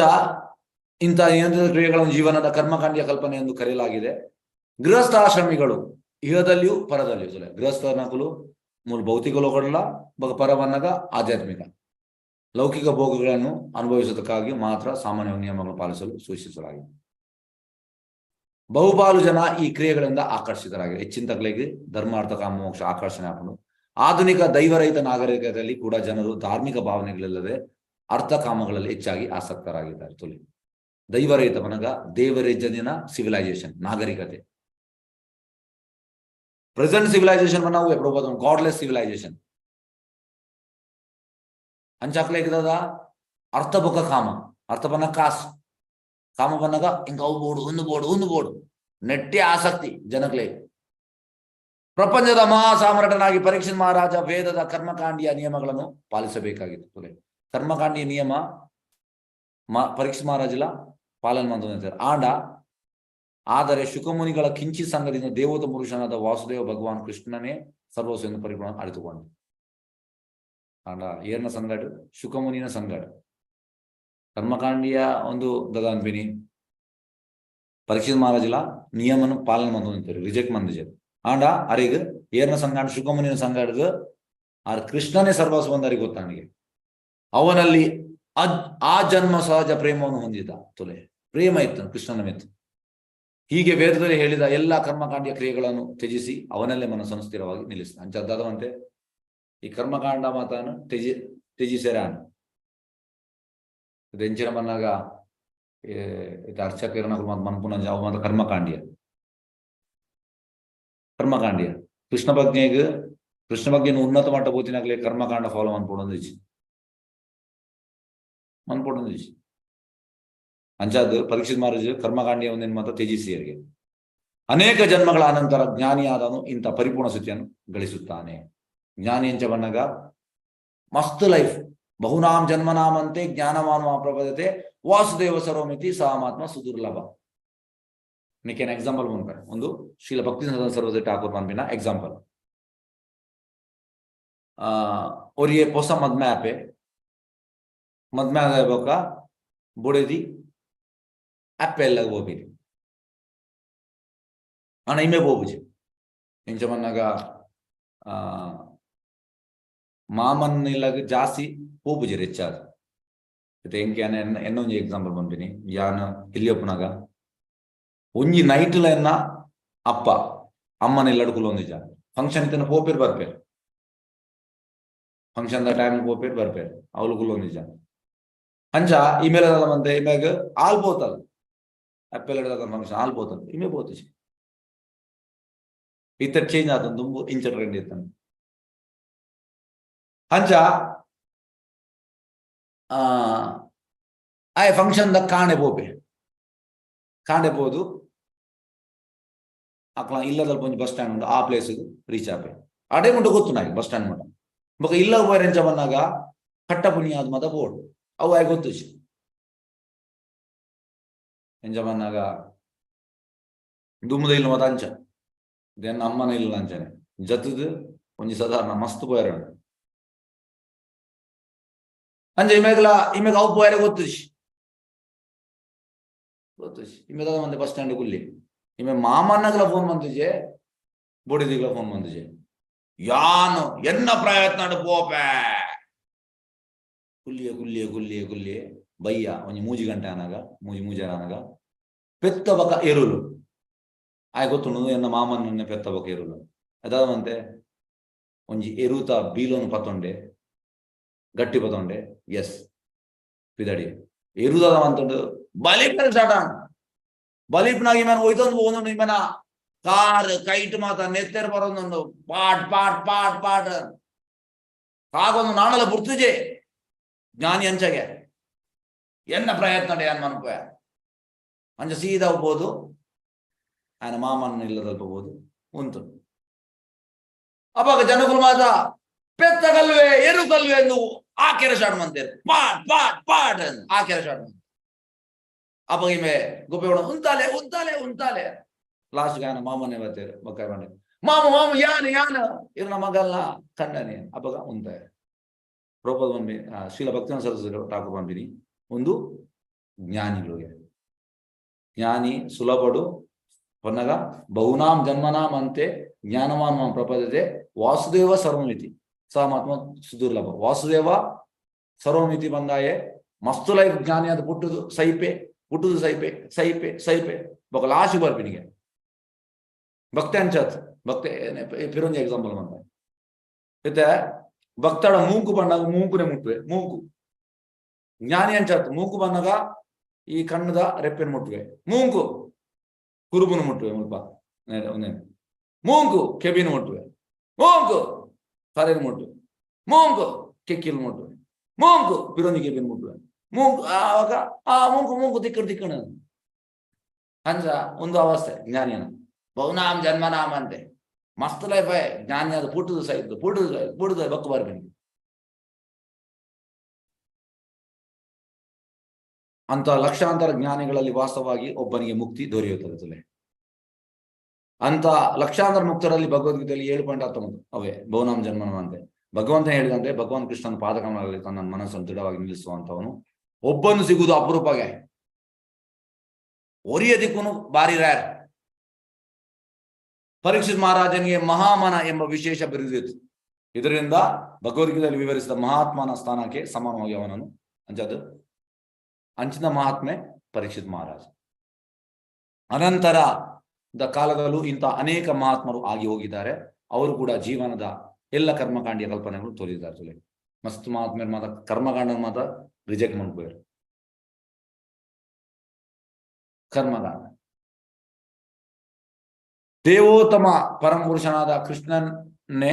ಇಂಥ ನಿಯಂತ್ರಿತ ಕ್ರಿಯೆಗಳನ್ನು ಜೀವನದ ಕರ್ಮಕಾಂಡಿಯ ಕಲ್ಪನೆ ಎಂದು ಕರೆಯಲಾಗಿದೆ. ಗೃಹಸ್ಥಾಶ್ರಮಿಗಳು ಇಹದಲ್ಲಿಯೂ ಪರದಲ್ಲಿಯೂ, ಗೃಹಸ್ಥನಕುಲು ಮೂಲ ಭೌತಿಕ ಲೋಕಗಳ ಬೊಕ ಪರವನ್ನಗ ಆಧ್ಯಾತ್ಮಿಕ ಲೌಕಿಕ ಭೋಗಗಳನ್ನು ಅನುಭವಿಸುವುದಕ್ಕಾಗಿ ಮಾತ್ರ ಸಾಮಾನ್ಯ ನಿಯಮಗಳನ್ನು ಪಾಲಿಸಲು ಸೂಚಿಸಲಾಗಿದೆ. ಬಹುಪಾಲು ಜನ ಈ ಕ್ರಿಯೆಗಳಿಂದ ಆಕರ್ಷಿತರಾಗಿದೆ. ಹೆಚ್ಚಿನ ತಕಲಿಗೆ ಧರ್ಮಾರ್ಥ ಕಾಮ ಮೋಕ್ಷ ಆಕರ್ಷಣೆ ಆಪುಂಡು. ಆಧುನಿಕ ದೈವರಹಿತ ನಾಗರಿಕತೆಯಲ್ಲಿ ಕೂಡ ಜನರು ಧಾರ್ಮಿಕ ಭಾವನೆಗಳಿಲ್ಲದೆ ಅರ್ಥ ಕಾಮಗಳಲ್ಲಿ ಹೆಚ್ಚಾಗಿ ಆಸಕ್ತರಾಗಿದ್ದಾರೆ. ತುಲಿ ದೈವರಹಿತ ಮನಗ ದೇವರೇಜನಿನ ಸಿವಿಲೈಸೇಷನ್ ನಾಗರಿಕತೆ. ಪ್ರೆಸೆಂಟ್ ಸಿವಿಲೈಸೇಷನ್ ನಾವು ಎಪ್ಪಡು ಗಾಡ್ಲೆಸ್ ಸಿವಿಲೈಸೇಷನ್. ಅಂಚಾಕ್ಲೇಕದ ಅರ್ಥ ಬೊಕ ಕಾಮ, ಅರ್ಥ ಬನ್ನ ಕಾಸು, ಕಾಮ ಬನ್ನಗ ಇಂಕ ಅವು ಬೋಡು ಒಂದು ಬೋಡು ಒಂದು ಬೋಡು ನೆಟ್ಟೆ ಆಸಕ್ತಿ ಜನಕ್ಲೆ. ಪ್ರಪಂಚದ ಮಹಾಸಾಮ್ರಾಟನಾಗಿ ಪರೀಕ್ಷಿತ್ ಮಹಾರಾಜ ವೇದದ ಕರ್ಮಕಾಂಡಿಯ ನಿಯಮಗಳನ್ನು ಪಾಲಿಸಬೇಕಾಗಿತ್ತು. ಕರ್ಮಕಾಂಡಿಯ ನಿಯಮ ಪರೀಕ್ಷಿತ್ ಮಹಾರಾಜಲ ಪಾಲನೆ ಮಂತೊಂದಿತ್ತೆರ್. ಆಂಡ ಆದರೆ ಶುಕಮುನಿಗಳ ಕಿಂಚಿತ್ ಸಂಘದಿಂದ ದೇವತ ಪುರುಷನಾದ ವಾಸುದೇವ ಭಗವಾನ್ ಕೃಷ್ಣನೇ ಸರ್ವಸ್ವ ಎಂದು ಪರಿಪೂರ್ಣ ಅರಿತುಕೊಂಡ. ಆಂಡ ಏರ್ನ ಸಂಗಡ್, ಶುಕಮುನಿನ ಸಂಗಡ್ ಕರ್ಮಕಾಂಡಿಯ ಒಂದು ದದಾನ್ಪಿನಿ ಪರೀಕ್ಷಿತ್ ಮಹಾರಾಜಲ ನಿಯಮನು ಪಾಲನೆ ಮಂತೊಂದಿತ್ತೆರ್, ರಿಜೆಕ್ಟ್ ಮಂದಿಜೆರ್. ಆಂಡ ಅರೆಗ್ ಏರ್ನ ಸಂಗಾಡ್, ಶುಕಮುನಿನ ಸಂಗಡ್ಗ್ ಆರ್ ಕೃಷ್ಣನೇ ಸರ್ವಸ್ವ ಅಂದ್ ಗೊತ್ತಾನಿಗೆ. ಅವನಲ್ಲಿ ಆ ಜನ್ಮ ಸಹಜ ಪ್ರೇಮವನ್ನು ಹೊಂದಿದ. ತುಲೆ ಪ್ರೇಮ ಇತ್ತು ಕೃಷ್ಣನ ಮೆತ್ತು. ಹೀಗೆ ವೇದದಲ್ಲಿ ಹೇಳಿದ ಎಲ್ಲಾ ಕರ್ಮಕಾಂಡಿಯ ಕ್ರಿಯೆಗಳನ್ನು ತ್ಯಜಿಸಿ ಅವನಲ್ಲೇ ಮನಸ್ಸನ್ನು ಸ್ಥಿರವಾಗಿ ನಿಲ್ಲಿಸಿದ. ಅಂಚದ್ದಾದವಂತೆ ಈ ಕರ್ಮಕಾಂಡ ಮಾತಾನು ತ್ಯಜಿಸೆರಾನ್. ಎಂಚಿನ ಮನ್ನಾಗ ಅರ್ಚಕರನಕುಲು ಮನ್ಪುನ ಅವು ಮಾತ ಕರ್ಮಕಾಂಡಿಯ ಕರ್ಮಕಾಂಡಿಯ. ಕೃಷ್ಣ ಪ್ರಜ್ಞೆಗ್ ಕೃಷ್ಣ ಪ್ರಜ್ಞೆನ ಉನ್ನತ ಮಟ್ಟ ಪೋತಿನಕ್ಲೆ ಕರ್ಮಕಾಂಡ ಫಾಲೋ ಮನ್ಪೊಡೊಂದಿಜ್ಜಿ ಮನ್ಪೊಡೊಂದಿಜ್ಜಿ. ಅಂಚಾದ್ ಪರೀಕ್ಷಿತ್ ಮಹಾರಾಜ್ ಕರ್ಮಕಾಂಡಿಯ ಒಂದೇನು ಮಾತ್ರ ತ್ಯಜಿಸಿಯರಿಗೆ. ಅನೇಕ ಜನ್ಮಗಳ ಅನಂತರ ಜ್ಞಾನಿಯಾದವನು ಇಂಥ ಪರಿಪೂರ್ಣ ಸ್ಥಿತಿಯನ್ನು ಗಳಿಸುತ್ತಾನೆ. ಜ್ಞಾನಿ ಎಂಚ ಬನ್ನಗ ಮಸ್ತ್ ಲೈಫ್. ಬಹುನಾಂ ಜನ್ಮನಾಮಂತೆ ಜ್ಞಾನವಾನ್ ಪ್ರಪದತೆ ವಾಸುದೇವ ಸರ್ವಮಿತಿ ಸಹಮಾತ್ಮ ಸುದುರ್ಲಭ. ನಿಕೇನ್ ಎಕ್ಸಾಂಪಲ್ ಮನ್ಪೆ ಒಂದು ಶ್ರೀಲ ಭಕ್ತಿ ಸರಸ್ವತಿ ಠಾಕೂರ್ ಮನ್ಪಿನ ಎಕ್ಸಾಂಪಲ್. ಒರಿಯೆ ಪೊಸ ಮದ್ಮೆ ಆಪೆ. ಮದ್ಮೆ ಆದ ಬೊಕ್ಕ ಬೊಡೆದಿ ಅಪ್ಪೆ ಎಲ್ಲಗ ಪೋಪಿನಿ. ಆಂಡ ಇಮೆ ಪೋಪುಜಿ. ಇಂಚ ಬನ್ನಗ ಮಾಮನ್ ಇಲ್ಲಗ್ ಜಾಸ್ತಿ ಪೋಪುಜೆರ್ ಹೆಚ್ಚಾದ್. ಇತ್ತೆ ಎಂಕ್ ಯಾನ್ ಎನ್ನ ಒಂಜಿ ಎಕ್ಸಾಂಪಲ್ ಪನ್ಪಿನಿ. ಯಾನ್ ಎಲ್ಯ ಉಪ್ಪುನಗ ಒಂಜಿ ನೈಟ್ಲ ಎನ್ನ ಅಪ್ಪ ಅಮ್ಮನ ಇಲ್ಲಡ್ ಕುಲ್ಲೊಂದಿಜ್ಜ. ಫಂಕ್ಷನ್ ಇತ್ತಿನ ಪೋಪೆರ್ ಬರ್ಪೆರ್, ಫಂಕ್ಷನ್ the time ಪೋಪೆರ್ ಬರ್ಪೆರ್, ಅವ್ಲು ಕುಲ್ಲೊಂದಿಜ್ಜ. ಅಂಚ ಇಮೇಲ್ ಮಂತೆ ಇಮೆಗ್ ಆಲ್ ಪೋತಲ್ ಅಪ್ಪೆಲ್ಲಡ್ ಫಂಕ್ಷನ್ ಆಲ್ ಪೋತಲ್, ಇಮೆ ಪೋತುಜಿ. ಇತ್ತೆ ಚೇಂಜ್ ಆತಂದು, ದುಂಬು ಇಂಚ ಟ್ರೆಂಡ್ ಇತ್ತಂದು. ಅಂಚ ಆಯೆ ಫಂಕ್ಷನ್ the ಕಾಣೆ ಪೋಪೆ. ಕಾಣೆ ಪೋದು ಅಕ್ಲ ಇಲ್ಲದಲ್ಪ ಒಂಜಿ ಬಸ್ ಸ್ಟ್ಯಾಂಡ್ ಉಂಡು, ಆ ಪ್ಲೇಸ್ ರೀಚ್ ಆಪೆ. ಅಡೆ ಮುಟ್ಟ ಗೊತ್ತು ನಾಯಿ ಬಸ್ ಸ್ಟ್ಯಾಂಡ್ ಮುಟ್ಟ. ಬೊಕ ಇಲ್ಲ ಪೋಯೆರ್ ಎಂಚ ಬನ್ನಗ ಕಟ್ಟ ಪುನಿಯಾದ್ ಮತ ಬೋಡು, ಅವು ಆಯ್ ಗೊತ್ತುಜಿ. ಎಂಚ ಬನ್ನಗ ದುಂಬುದ ಇಲ್ಲ ಮತ ಅಂಚ then ಅಮ್ಮನ ಇಲ್ಲ ಅಂಚನೆ ಜತ್ತದು ಒಂಜಿ ಸಾಧಾರಣ ಮಸ್ತ್ ಪೋಯೆರ್ ಉಂಡು. ಅಂಚ ಇಮೆಗ್ಲ ಇಮೆಗ್ ಅವು ಪೋಯೆರೆ ಗೊತ್ತುಜಿ ಗೊತ್ತುಜಿ. ಇಮೆದ ಮಂದೆ ಬಸ್ ಸ್ಟ್ಯಾಂಡ್ ಕುಲ್ಲಿ ಇಮೆ ಮಾಮನ್ನಗ್ಲ ಫೋನ್ ಬಂದಿಜೆ, ಬೋಡಿದಿಗ್ಲ ಫೋನ್ ಬಂದಿಜೆ. ಯಾನು ಎನ್ನ ಪ್ರಯತ್ನ ಪೋಪೆ ಕುಲ್ಲಿಯೆ ಕುಲ್ಲಿಯೆ ಕುಲ್ಲಿಯೆ ಕುಲ್ಲಿಯೆ ಬಯ್ಯ ಒಂಜಿ 3 ಗಂಟೆ ಆನಗ, ಮೂಜಿ ಮೂಜರ ಆನಗ ಪೆತ್ತ ಬಕ ಎರುಲು. ಆಯ್ ಗೊತ್ತುಂಡು ಎನ್ನ ಮಾಮನನ್ನೇ ಪೆತ್ತ ಬಕ ಎರುಲು. ಅದಾದ ಮಂತೆ ಒಂಜಿ ಎರುತ ಬೀಲೊನು ಪತ್ತೊಂಡೆ, ಗಟ್ಟಿ ಪತ್ತೊಂಡೆ, ಎಸ್ ಪಿದಡಿ ಎರುದಾದ ಅಂತಂಡು ಬಲಿಪನ ಸ್ಟಾರ್ಟ್ ಆಂಡ್. ಬಲಿಪ್ನಾಗಿ ಮನ ಒಯ್ತೊಂದು ಹೋಗೊಂಡು ಇಮನ ಕಾರ್ ಕೈಟ್ ಮಾತ ನೆತ್ತೆರ್ ಬರೊಂದುಂಡು, ಪಾಟ್ ಪಾಟ್ ಪಾಟ್ ಪಾಟ್ ಕಾಗೊಂದು ನಾಣಲ ಬುರ್ತುಜೆ. ಜ್ಞಾನಿ ಅಂಚಗೆ ಎನ್ನ ಪ್ರಯತ್ನ ಏನ್ ಮನ್ಪೆ ಅಂಚ ಸೀದಾ ಹೋಗ್ಬೋದು, ఆయన ಮಾಮನ್ ಇಲ್ಲದಲ್ಪಬಹುದು ಉಂಟು. ಅವಾಗ ಜನಗಳು ಮಾತ ಪೆತ್ತ ಕಲ್ವೆ ಎರು ಕಲ್ವೆ ಎಂದು ಆ ಕೆರೆ ಸ್ಟಾರ್ಟ್ ಮಾಡ್ತಾರೆ, ಪಾಟ್ ಪಾಟ್ ಪಾಟ್ ಆ ಕೆರೆ ಸ್ಟಾರ್ಟ್ ಮಾಡ್ತಾರೆ. ಅವಾಗ ಇಮೆ ಗೊಪ್ಪೆ ಉಂತಾಲೆ ಉಂತಾಲೆ ಉಂತಾಲೆ. ಲಾಸ್ಟ್ ఆయన ಮಾಮನೆ ಬರ್ತಾರೆ, ಬಕ್ಕಾಯ ಬಂಡೆ ಮಾಮ ಮಾಮ ಯಾನ ಯಾನ ಇವ್ರ ಮಗಲ್ಲ ಕಂಡನೆ. ಅವಾಗ ಉಂತಾಯ ಪ್ರಭುಪಾದ ಬಂದ್ಬಿ ಶ್ರೀಲ ಭಕ್ತಿನ ಸರಸ್ವತಿ ಠಾಕೂರ್ ಬಂದಿನಿ. ಒಂದು ಜ್ಞಾನಿಗಳಿಗೆ ಜ್ಞಾನಿ ಸುಲಭಡು ಪನ್ನಗ ಬಹುನಾಂ ಜನ್ಮನಾಂ ಅಂತೆ ಜ್ಞಾನವಾನ್ ಮಾಂ ಪ್ರಪದ್ಯತೆ ವಾಸುದೇವ ಸರ್ವಮಿತಿ ಸ ಮಹಾತ್ಮ ಸುದುರ್ಲಭ. ವಾಸುದೇವ ಸರ್ವಮಿತಿ ಬಂದಾಯೆ ಮಸ್ತು ಲೈಫ್ ಜ್ಞಾನಿ ಅದು ಪುಟ್ಟುದು ಸೈಪೆ ಪುಟ್ಟುದು ಸೈಪೆ ಸೈಪೆ ಸೈಪೆ ಬೊಕ ಲಾಸ್ಟ್ ಬರ್ಪಿನಿಗೆ ಭಕ್ತೆ ಅಂಚತ್ ಭಕ್ತೆ ಫಿರೊಂಜಿ ಎಕ್ಸಾಂಪಲ್ ಬಂದ ಇತ್ತೆ ಭಕ್ತಡ ಮೂಂಕು ಬಂದಾಗ ಮೂಂಕುನೆ ಮುಟ್ಟುವೆ ಮೂಂಕು ಜ್ಞಾನಿ ಅಂಚತ್ ಮೂಂಕು ಬಂದಾಗ ಈ ಕಣ್ಣದ ರೆಪ್ಪೆನ ಮುಟ್ಟುವೆ ಮೂಂಕು ಕುರುಬುನು ಮುಟ್ಟುವೆ ಮುಲ್ಪ ಮೂಂಕು ಕೆಬಿನ ಮುಟ್ಟುವೆ ಮೂಂಕು ತಲೆನ ಮುಟ್ಟುವೆ ಮೂಂಕು ಕೆಕ್ಕಿಲ್ ಮುಟ್ಟುವೆ ಮೂಂಕು ಪಿರೊಂಜಿ ಕೆಬಿನ ಮುಟ್ಟುವೆ ಮೂಂಕು ಆವಾಗ ಆ ಮೂಂಕು ಮೂಂಕು ತಿಕ್ಕಡು ತಿಕ್ಕಣ ಅಂಚ ಒಂದು ಅವಸ್ಥೆ ಜ್ಞಾನಿಯನ ಬಹುನಾಮ್ ಜನ್ಮನಾಮ್ ಅಂತೆ ಮಸ್ತ್ ಲೈಫ್ ಜ್ಞಾನಿ ಅದು ಪುಟ್ಟುದು ಸೈದ್ದು ಪುಟ್ಟುದು ಸೈದ್ದು ಪುಟ್ಟುದು ಬಕ್ಕು ಬರ್ಬೇಕು ಅಂತ ಲಕ್ಷಾಂತರ ಜ್ಞಾನಿಗಳಲ್ಲಿ ವಾಸ್ತವವಾಗಿ ಒಬ್ಬನಿಗೆ ಮುಕ್ತಿ ದೊರೆಯುತ್ತದೆ ತುಲೆ. ಅಂತ ಲಕ್ಷಾಂತರ ಮುಕ್ತರಲ್ಲಿ ಭಗವದ್ಗೀತೆಯಲ್ಲಿ 7.19 ಅವೇ ಬಹುನಾಮ ಜನ್ಮನ ಅಂತೆ. ಭಗವಂತ ಹೇಳಿದಂತೆ ಭಗವಾನ್ ಕೃಷ್ಣನ ಪಾದಕಮಲಗಳಲ್ಲಿ ತನ್ನ ಮನಸ್ಸನ್ನು ದೃಢವಾಗಿ ನಿಲ್ಲಿಸುವಂತವನು ಒಬ್ಬನು ಸಿಗುವುದು ಅಪರೂಪಗೆ. ಒರಿಯ ದಿಕ್ಕುನು ಬಾರಿ ರ್ಯಾರ್. ಪರೀಕ್ಷಿತ್ ಮಹಾರಾಜನಿಗೆ ಮಹಾಮನ ಎಂಬ ವಿಶೇಷ ಬಿರುದಿತ್ತು. ಇದರಿಂದ ಭಗವದ್ಗೀತೆಯಲ್ಲಿ ವಿವರಿಸಿದ ಮಹಾತ್ಮನ ಸ್ಥಾನಕ್ಕೆ ಸಮಾನವಾಗಿ ಅವನನ್ನು ಅಂಚದು ಅಂಚಿನ ಮಹಾತ್ಮೆ ಪರೀಕ್ಷಿತ್ ಮಹಾರಾಜ. ಅನಂತರ ಕಾಲದಲ್ಲೂ ಇಂಥ ಅನೇಕ ಮಹಾತ್ಮರು ಆಗಿ ಹೋಗಿದ್ದಾರೆ. ಅವರು ಕೂಡ ಜೀವನದ ಎಲ್ಲ ಕರ್ಮಕಾಂಡಿಯ ಕಲ್ಪನೆಗಳು ತೋರಿದ್ದಾರೆ. ತುಲೆ ಮಸ್ತ್ ಮಹಾತ್ಮೆಯರು ಮಾತ್ರ ಕರ್ಮಕಾಂಡ ಮಾತ್ರ ರಿಜೆಕ್ಟ್ ಮಾಡ್ಬೋರು. ಕರ್ಮಕಾಂಡ ದೇವೋತ್ತಮ ಪರಮಪುರುಷನಾದ ಕೃಷ್ಣನ್ನೇ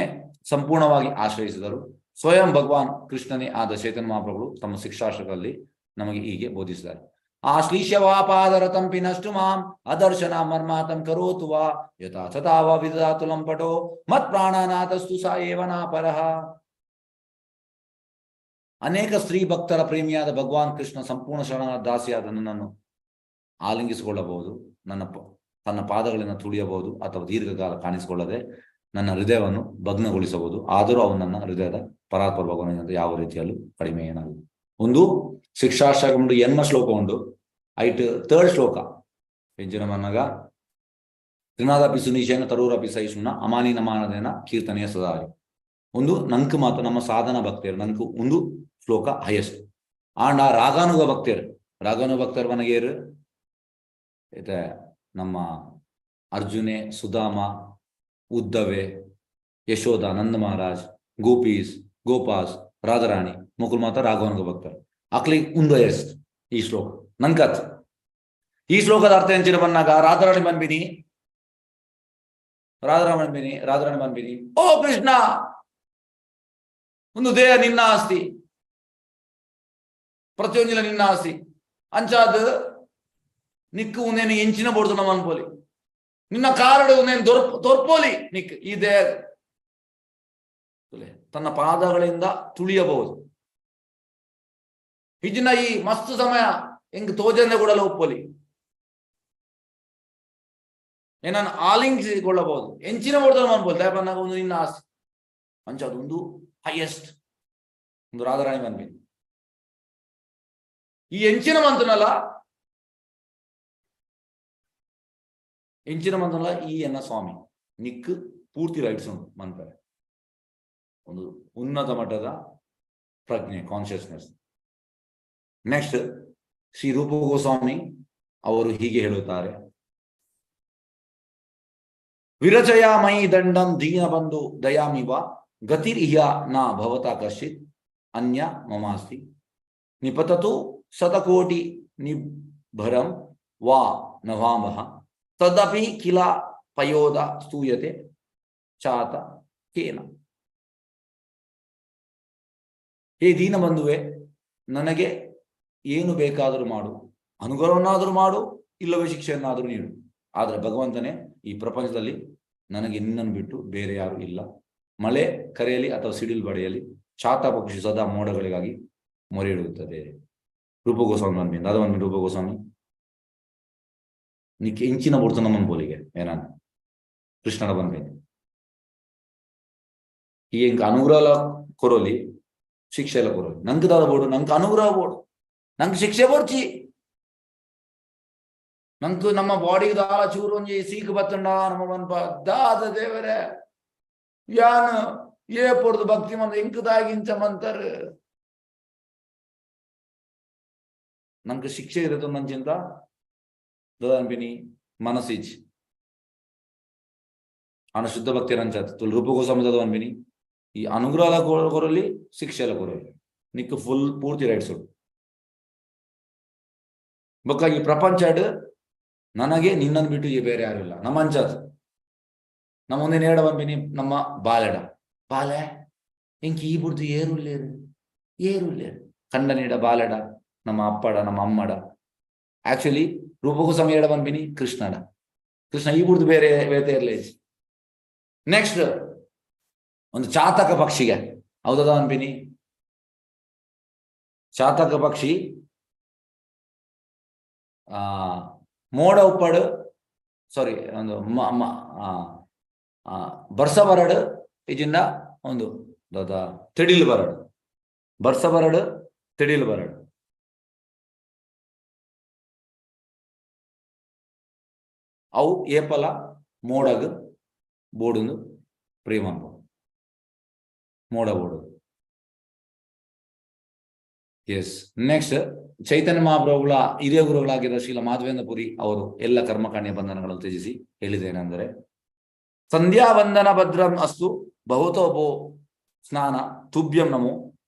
ಸಂಪೂರ್ಣವಾಗಿ ಆಶ್ರಯಿಸಿದರು. ಸ್ವಯಂ ಭಗವಾನ್ ಕೃಷ್ಣನೇ ಆದ ಚೈತನ್ಯ ಮಹಾಪ್ರಭುಗಳು ತಮ್ಮ ಶಿಕ್ಷಾಶ್ರಗಳಲ್ಲಿ ನಮಗೆ ಹೀಗೆ ಬೋಧಿಸಿದ್ದಾರೆ. ಆಶ್ಲೀಷ್ಯವಾಪಾದರ ತಂಪಿನಷ್ಟು ಮಾಂ ಅದರ್ಶನ ಮರ್ಮಾತಂ ಕರೋತು ವಾ ಯಥಾ ತಥಾ ವಾ ವಿದಧಾತು ಲಂಪಟೋ ಮತ್ ಪ್ರಾಣನಾಥಸ್ತು ಸ ಏವ ನಾಪರಃ. ಅನೇಕ ಸ್ತ್ರೀ ಭಕ್ತರ ಪ್ರೇಮಿಯಾದ ಭಗವಾನ್ ಕೃಷ್ಣ ಸಂಪೂರ್ಣ ಶರಣ ದಾಸಿಯಾದ ನನ್ನನ್ನು ಆಲಿಂಗಿಸಿಕೊಳ್ಳಬಹುದು, ನನ್ನ ತನ್ನ ಪಾದಗಳನ್ನು ತುಳಿಯಬಹುದು ಅಥವಾ ದೀರ್ಘಕಾಲ ಕಾಣಿಸಿಕೊಳ್ಳದೆ ನನ್ನ ಹೃದಯವನ್ನು ಭಗ್ನಗೊಳಿಸಬಹುದು. ಆದರೂ ಅವನು ನನ್ನ ಹೃದಯದ ಪರಾತ್ಪರ ಭಗವಾನಿಂದ ಯಾವ ರೀತಿಯಲ್ಲೂ ಕಡಿಮೆ ಏನಲ್ಲ. ಒಂದು ಶಿಕ್ಷಾಷ್ಟಕ ಉಂಟು, ಎನ್ಮ ಶ್ಲೋಕ ಉಂಟು, ಐಟ್ ಥರ್ಡ್ ಶ್ಲೋಕ ಎಂಜಿನ ಮನ್ನಗ ತ್ರಿನಾದಪಿ ಸುನೀಶೇನ ತರೂರಪಿ ಸಹಿಷ್ಣುನ ಅಮಾನಿನ ಮಾನದೇನ ಕೀರ್ತನೆಯ ಸದಾರಿ. ಒಂದು ನಂಕು ಮಾತು ನಮ್ಮ ಸಾಧನ ಭಕ್ತಿಯರು ನಂಕು ಒಂದು ಶ್ಲೋಕ ಹೈಯೆಸ್ಟ್. ಆಂಡ ರಾಗಾನುಗ ಭಕ್ತಿಯರು, ರಾಗಾನುಗ ಭಕ್ತರು ಮನಗೇರು ಇತ್ತೆ ನಮ್ಮ ಅರ್ಜುನೆ, ಸುಧಾಮ, ಉದ್ದವೆ, ಯಶೋಧ, ನಂದ ಮಹಾರಾಜ್, ಗೋಪೀಸ್, ಗೋಪಾಸ್, ರಾಧಾರಾಣಿ ಮುಕುಲ್ ಮಾತ ರಾಘವನ್ಗ ಭಕ್ತರು ಅಕ್ಲಿ ಒಂದು ಹೈಯೆಸ್ಟ್ ಈ ಶ್ಲೋಕ ನಂಕತ್. ಈ ಶ್ಲೋಕದ ಅರ್ಥ ಎಂಚಿನ ಬನ್ನಾಗ ರಾಧಾರಾಣಿ ಬಂದ್ಬಿನಿ, ರಾಧಾರಾಣಿ ಬಂದ್ಬಿನಿ, ರಾಧಾರಾಣಿ ಬಂದ್ಬಿನಿ, ಓ ಕೃಷ್ಣ ಒಂದು ದೇಹ ನಿನ್ನ ಆಸ್ತಿ, ಪ್ರತಿಯೊಂದಿನ ನಿನ್ನ ಆಸ್ತಿ, ಅಂಚಾದ ನಿಕ್ಕು ಉಂದೇನು ಎಂಚಿನ ಬೋಡ್ದು ನಮ್ಮ ಅನ್ಪೋಲಿ, ನಿನ್ನ ಕಾರಡು ಉಂದೇನು ದೊರ್ಪೋಲಿ ನಿಕ್ ಈ ದೇಹ ತನ್ನ ಪಾದಗಳಿಂದ ತುಳಿಯಬಹುದು. ಹಿಜಿನ ಈ ಮಸ್ತ್ ಸಮಯ ಹೆಂಗ್ ತೋಜಂದೆ ಕೂಡ ಒಪ್ಪೋಲಿ, ಏನನ್ನು ಆಲಿಂಗಿಸಿಕೊಳ್ಳಬಹುದು, ಎಂಚಿನ ಬೋಡ್ದು ನಮ್ಮ ಅನ್ಪೋಲಿ ದಯಪನ್ನಾಗ ಒಂದು ನಿನ್ನ ಆಸ್ತಿ ಅಂಚ ಅದೊಂದು ಹೈಯೆಸ್ಟ್ ಒಂದು ರಾಧಾರಾಣಿ ಬಂದ್ವಿ. ಈ ಎಂಚಿನ ಮಂತನಲ್ಲ, ಎಂಚಿನ ಮಂತನಲ್ಲ ಈ ಎನ್ನ ಸ್ವಾಮಿ ನಿಕ್ ಪೂರ್ತಿ ರೈಟ್ಸ್ ಉಂಟು ಮನ್ಪರೆ. ಒಂದು ಉನ್ನತ ಮಟ್ಟದ ಪ್ರಜ್ಞೆ, ಕಾನ್ಶಿಯಸ್ನೆಸ್. ನೆಕ್ಸ್ಟ್ ಶ್ರೀ ರೂಪ ಗೋಸ್ವಾಮಿ ಅವರು ಹೀಗೆ ಹೇಳುತ್ತಾರೆ: ವಿರಚಯ ಮೈ ದಂಡಂ ದೀನ ಬಂಧು ದಯಾಮಿವ ಗತಿರ್ ಇಹ ನ ಭವತ ಕಶ್ಚಿತ್ ಅನ್ಯ ಮಮಾಸ್ತಿ ನಿಪತತು ಶತಕೋಟಿ ನಿಭರಂ ವಾ ನವಾಮಹ ತದಪಿ ಕಿಲ ಪಯೋದ ಸ್ತೂಯತೆ ಚಾತ ಕೇನ. ಹೇ ದೀನಬಂಧುವೆ, ನನಗೆ ಏನು ಬೇಕಾದರೂ ಮಾಡು, ಅನುಗ್ರಹವನ್ನಾದರೂ ಮಾಡು, ಇಲ್ಲವೇ ಶಿಕ್ಷೆಯನ್ನಾದರೂ ನೀಡು. ಆದರೆ ಭಗವಂತನೇ, ಈ ಪ್ರಪಂಚದಲ್ಲಿ ನನಗೆ ನಿನ್ನನ್ನು ಬಿಟ್ಟು ಬೇರೆ ಯಾರು ಇಲ್ಲ. ಮಳೆ ಕರೆಯಲಿ ಅಥವಾ ಸಿಡಿಲು ಬಡಿಯಲಿ, ಚಾತ ಪಕ್ಷಿ ಸದಾ ಮೋಡಗಳಿಗಾಗಿ ಮೊರೆ ಇಡುತ್ತದೆ. ರೂಪ ಗೋಸ್ವಾಮಿ ಬಂದ್ಬಿಂದ ಅದು ಒಂದು ರೂಪ ಗೋಸ್ವಾಮಿ ನಿಕ್ಕೆ ಇಂಚಿನ ಬುಡ್ತು ನಮ್ಮನ್ ಬೋಲಿಗೆ ಏನಾನ ಕೃಷ್ಣನ ಬಂದ್ಬಿಂದ ಈ ಎಂಕ್ ಅನುಗ್ರಹ ಕೊರೋಲಿ, ಶಿಕ್ಷೆ ಎಲ್ಲ ಕೊರೋಲಿ. ನಂಗೆ ದಾದ ಬೋಡು, ನಂಗೆ ಅನುಗ್ರಹ ಬೋಡು, ನಂಗೆ ಶಿಕ್ಷೆ ಬೋಡ್ಚಿ, ನಂಗೆ ನಮ್ಮ ಬಾಡಿಗೆ ದಾಲ ಚೂರು ಒಂಜಿ ಸೀಕ್ ಬತ್ತಂಡ ನಮ್ಮ ಮನ್ಪ ದಾದ ದೇವರೇ ಯಾನ್ ಏ ಪೊರ್ದು ಭಕ್ತಿ ಮಂದ ಎಂಕ್ ದಾಗಿಂಚ ಮಂತರ್. ನಂಗೆ ಶಿಕ್ಷೆ ಇರೋದು ನಂಚಿಂತ ದಾದನ್ಪಿನಿ ಮನಸ್ಸಿಚ್ ಅನ ಶುದ್ಧ ಭಕ್ತಿ ರಂಚಾತ್ ತುಲ್ ರೂಪ ಗೋಸ್ವಾಮಿ ದಾದ ಅನ್ಪಿನಿ ಈ ಅನುಗ್ರಹ ಕೊರಲಿ ಶಿಕ್ಷೆ ಎಲ್ಲ ಕೊರಲಿ ನಿಕ್ ಫುಲ್ ಪೂರ್ತಿ ರೈಟ್ಸ್. ಬೊಕ್ಕ ಈ ಪ್ರಪಂಚಡ್ ನನಗೆ ನಿನ್ನನ್ನು ಬಿಟ್ಟು ಈ ಬೇರೆ ಯಾರು ಇಲ್ಲ. ನಮ್ಮ ಅಂಚಾತ್ ನಮ್ಮ ಮುಂದೆ ನೇಡ ಬಂಪಿನಿ ನಮ್ಮ ಬಾಲೆಡ ಬಾಲೆ ಇಂಕ ಈ ಬುಡ್ದು ಏರುಲ್ಲೇರು ಏರುಲ್ಲೇರು ಕಂಡನಿಡ ಬಾಲೆಡ ನಮ್ಮ ಅಪ್ಪಡ ನಮ್ಮ ಅಮ್ಮಡ. ಆಕ್ಚುಲಿ ರೂಪಗೋಸ್ವಾಮಿ ಎಡ ಬಂಪಿನಿ ಕೃಷ್ಣಡ, ಕೃಷ್ಣ ಈ ಬುಡ್ದು ಬೇರೆ ಬೇತೆ ಇರ್ಲೇ. ನೆಕ್ಸ್ಟ್ ಒಂದು ಚಾತಕ ಪಕ್ಷಿಗೆ ಹೌದದ ಅನ್ಪಿನಿ. ಚಾತಕ ಪಕ್ಷಿ ಆ ಮೋಡ ಉಪ್ಪಡು ಸಾರಿ ಒಂದು ಬರ್ಸ ಬರಡು ಇಜಿಂದ ಒಂದು ದಾದ ತಿಡಿಲ್ ಬರಡು, ಬರ್ಸ ಬರಡು ತಿಡಿಲ್ ಬರಡು. ಅವು ಏಪಲ ಮೋಡಗ್ ಬೋಡುಂದು ಪ್ರೇಮ ಮೋಡ ಬೋಡು. ಎಸ್, ನೆಕ್ಸ್ಟ್ ಚೈತನ್ಯ ಮಹಾಪ್ರಭುಗಳ ಹಿರಿಯ ಗುರುಗಳಾಗಿದ್ದ ಶ್ರೀಲ ಮಾಧವೇಂದ್ರ ಪುರಿ ಅವರು ಎಲ್ಲ ಕರ್ಮಕಾಂಡ ಬಂಧನಗಳನ್ನು ತ್ಯಜಿಸಿ ಹೇಳಿದೇನೆಂದರೆ, ಸಂಧ್ಯಾ ವಂದನ ಭದ್ರಂ ಅಸ್ತು ಬಹುತೋ ಭೋ ಸ್ನಾನ ತುಭ್ಯಂ ನಮೋ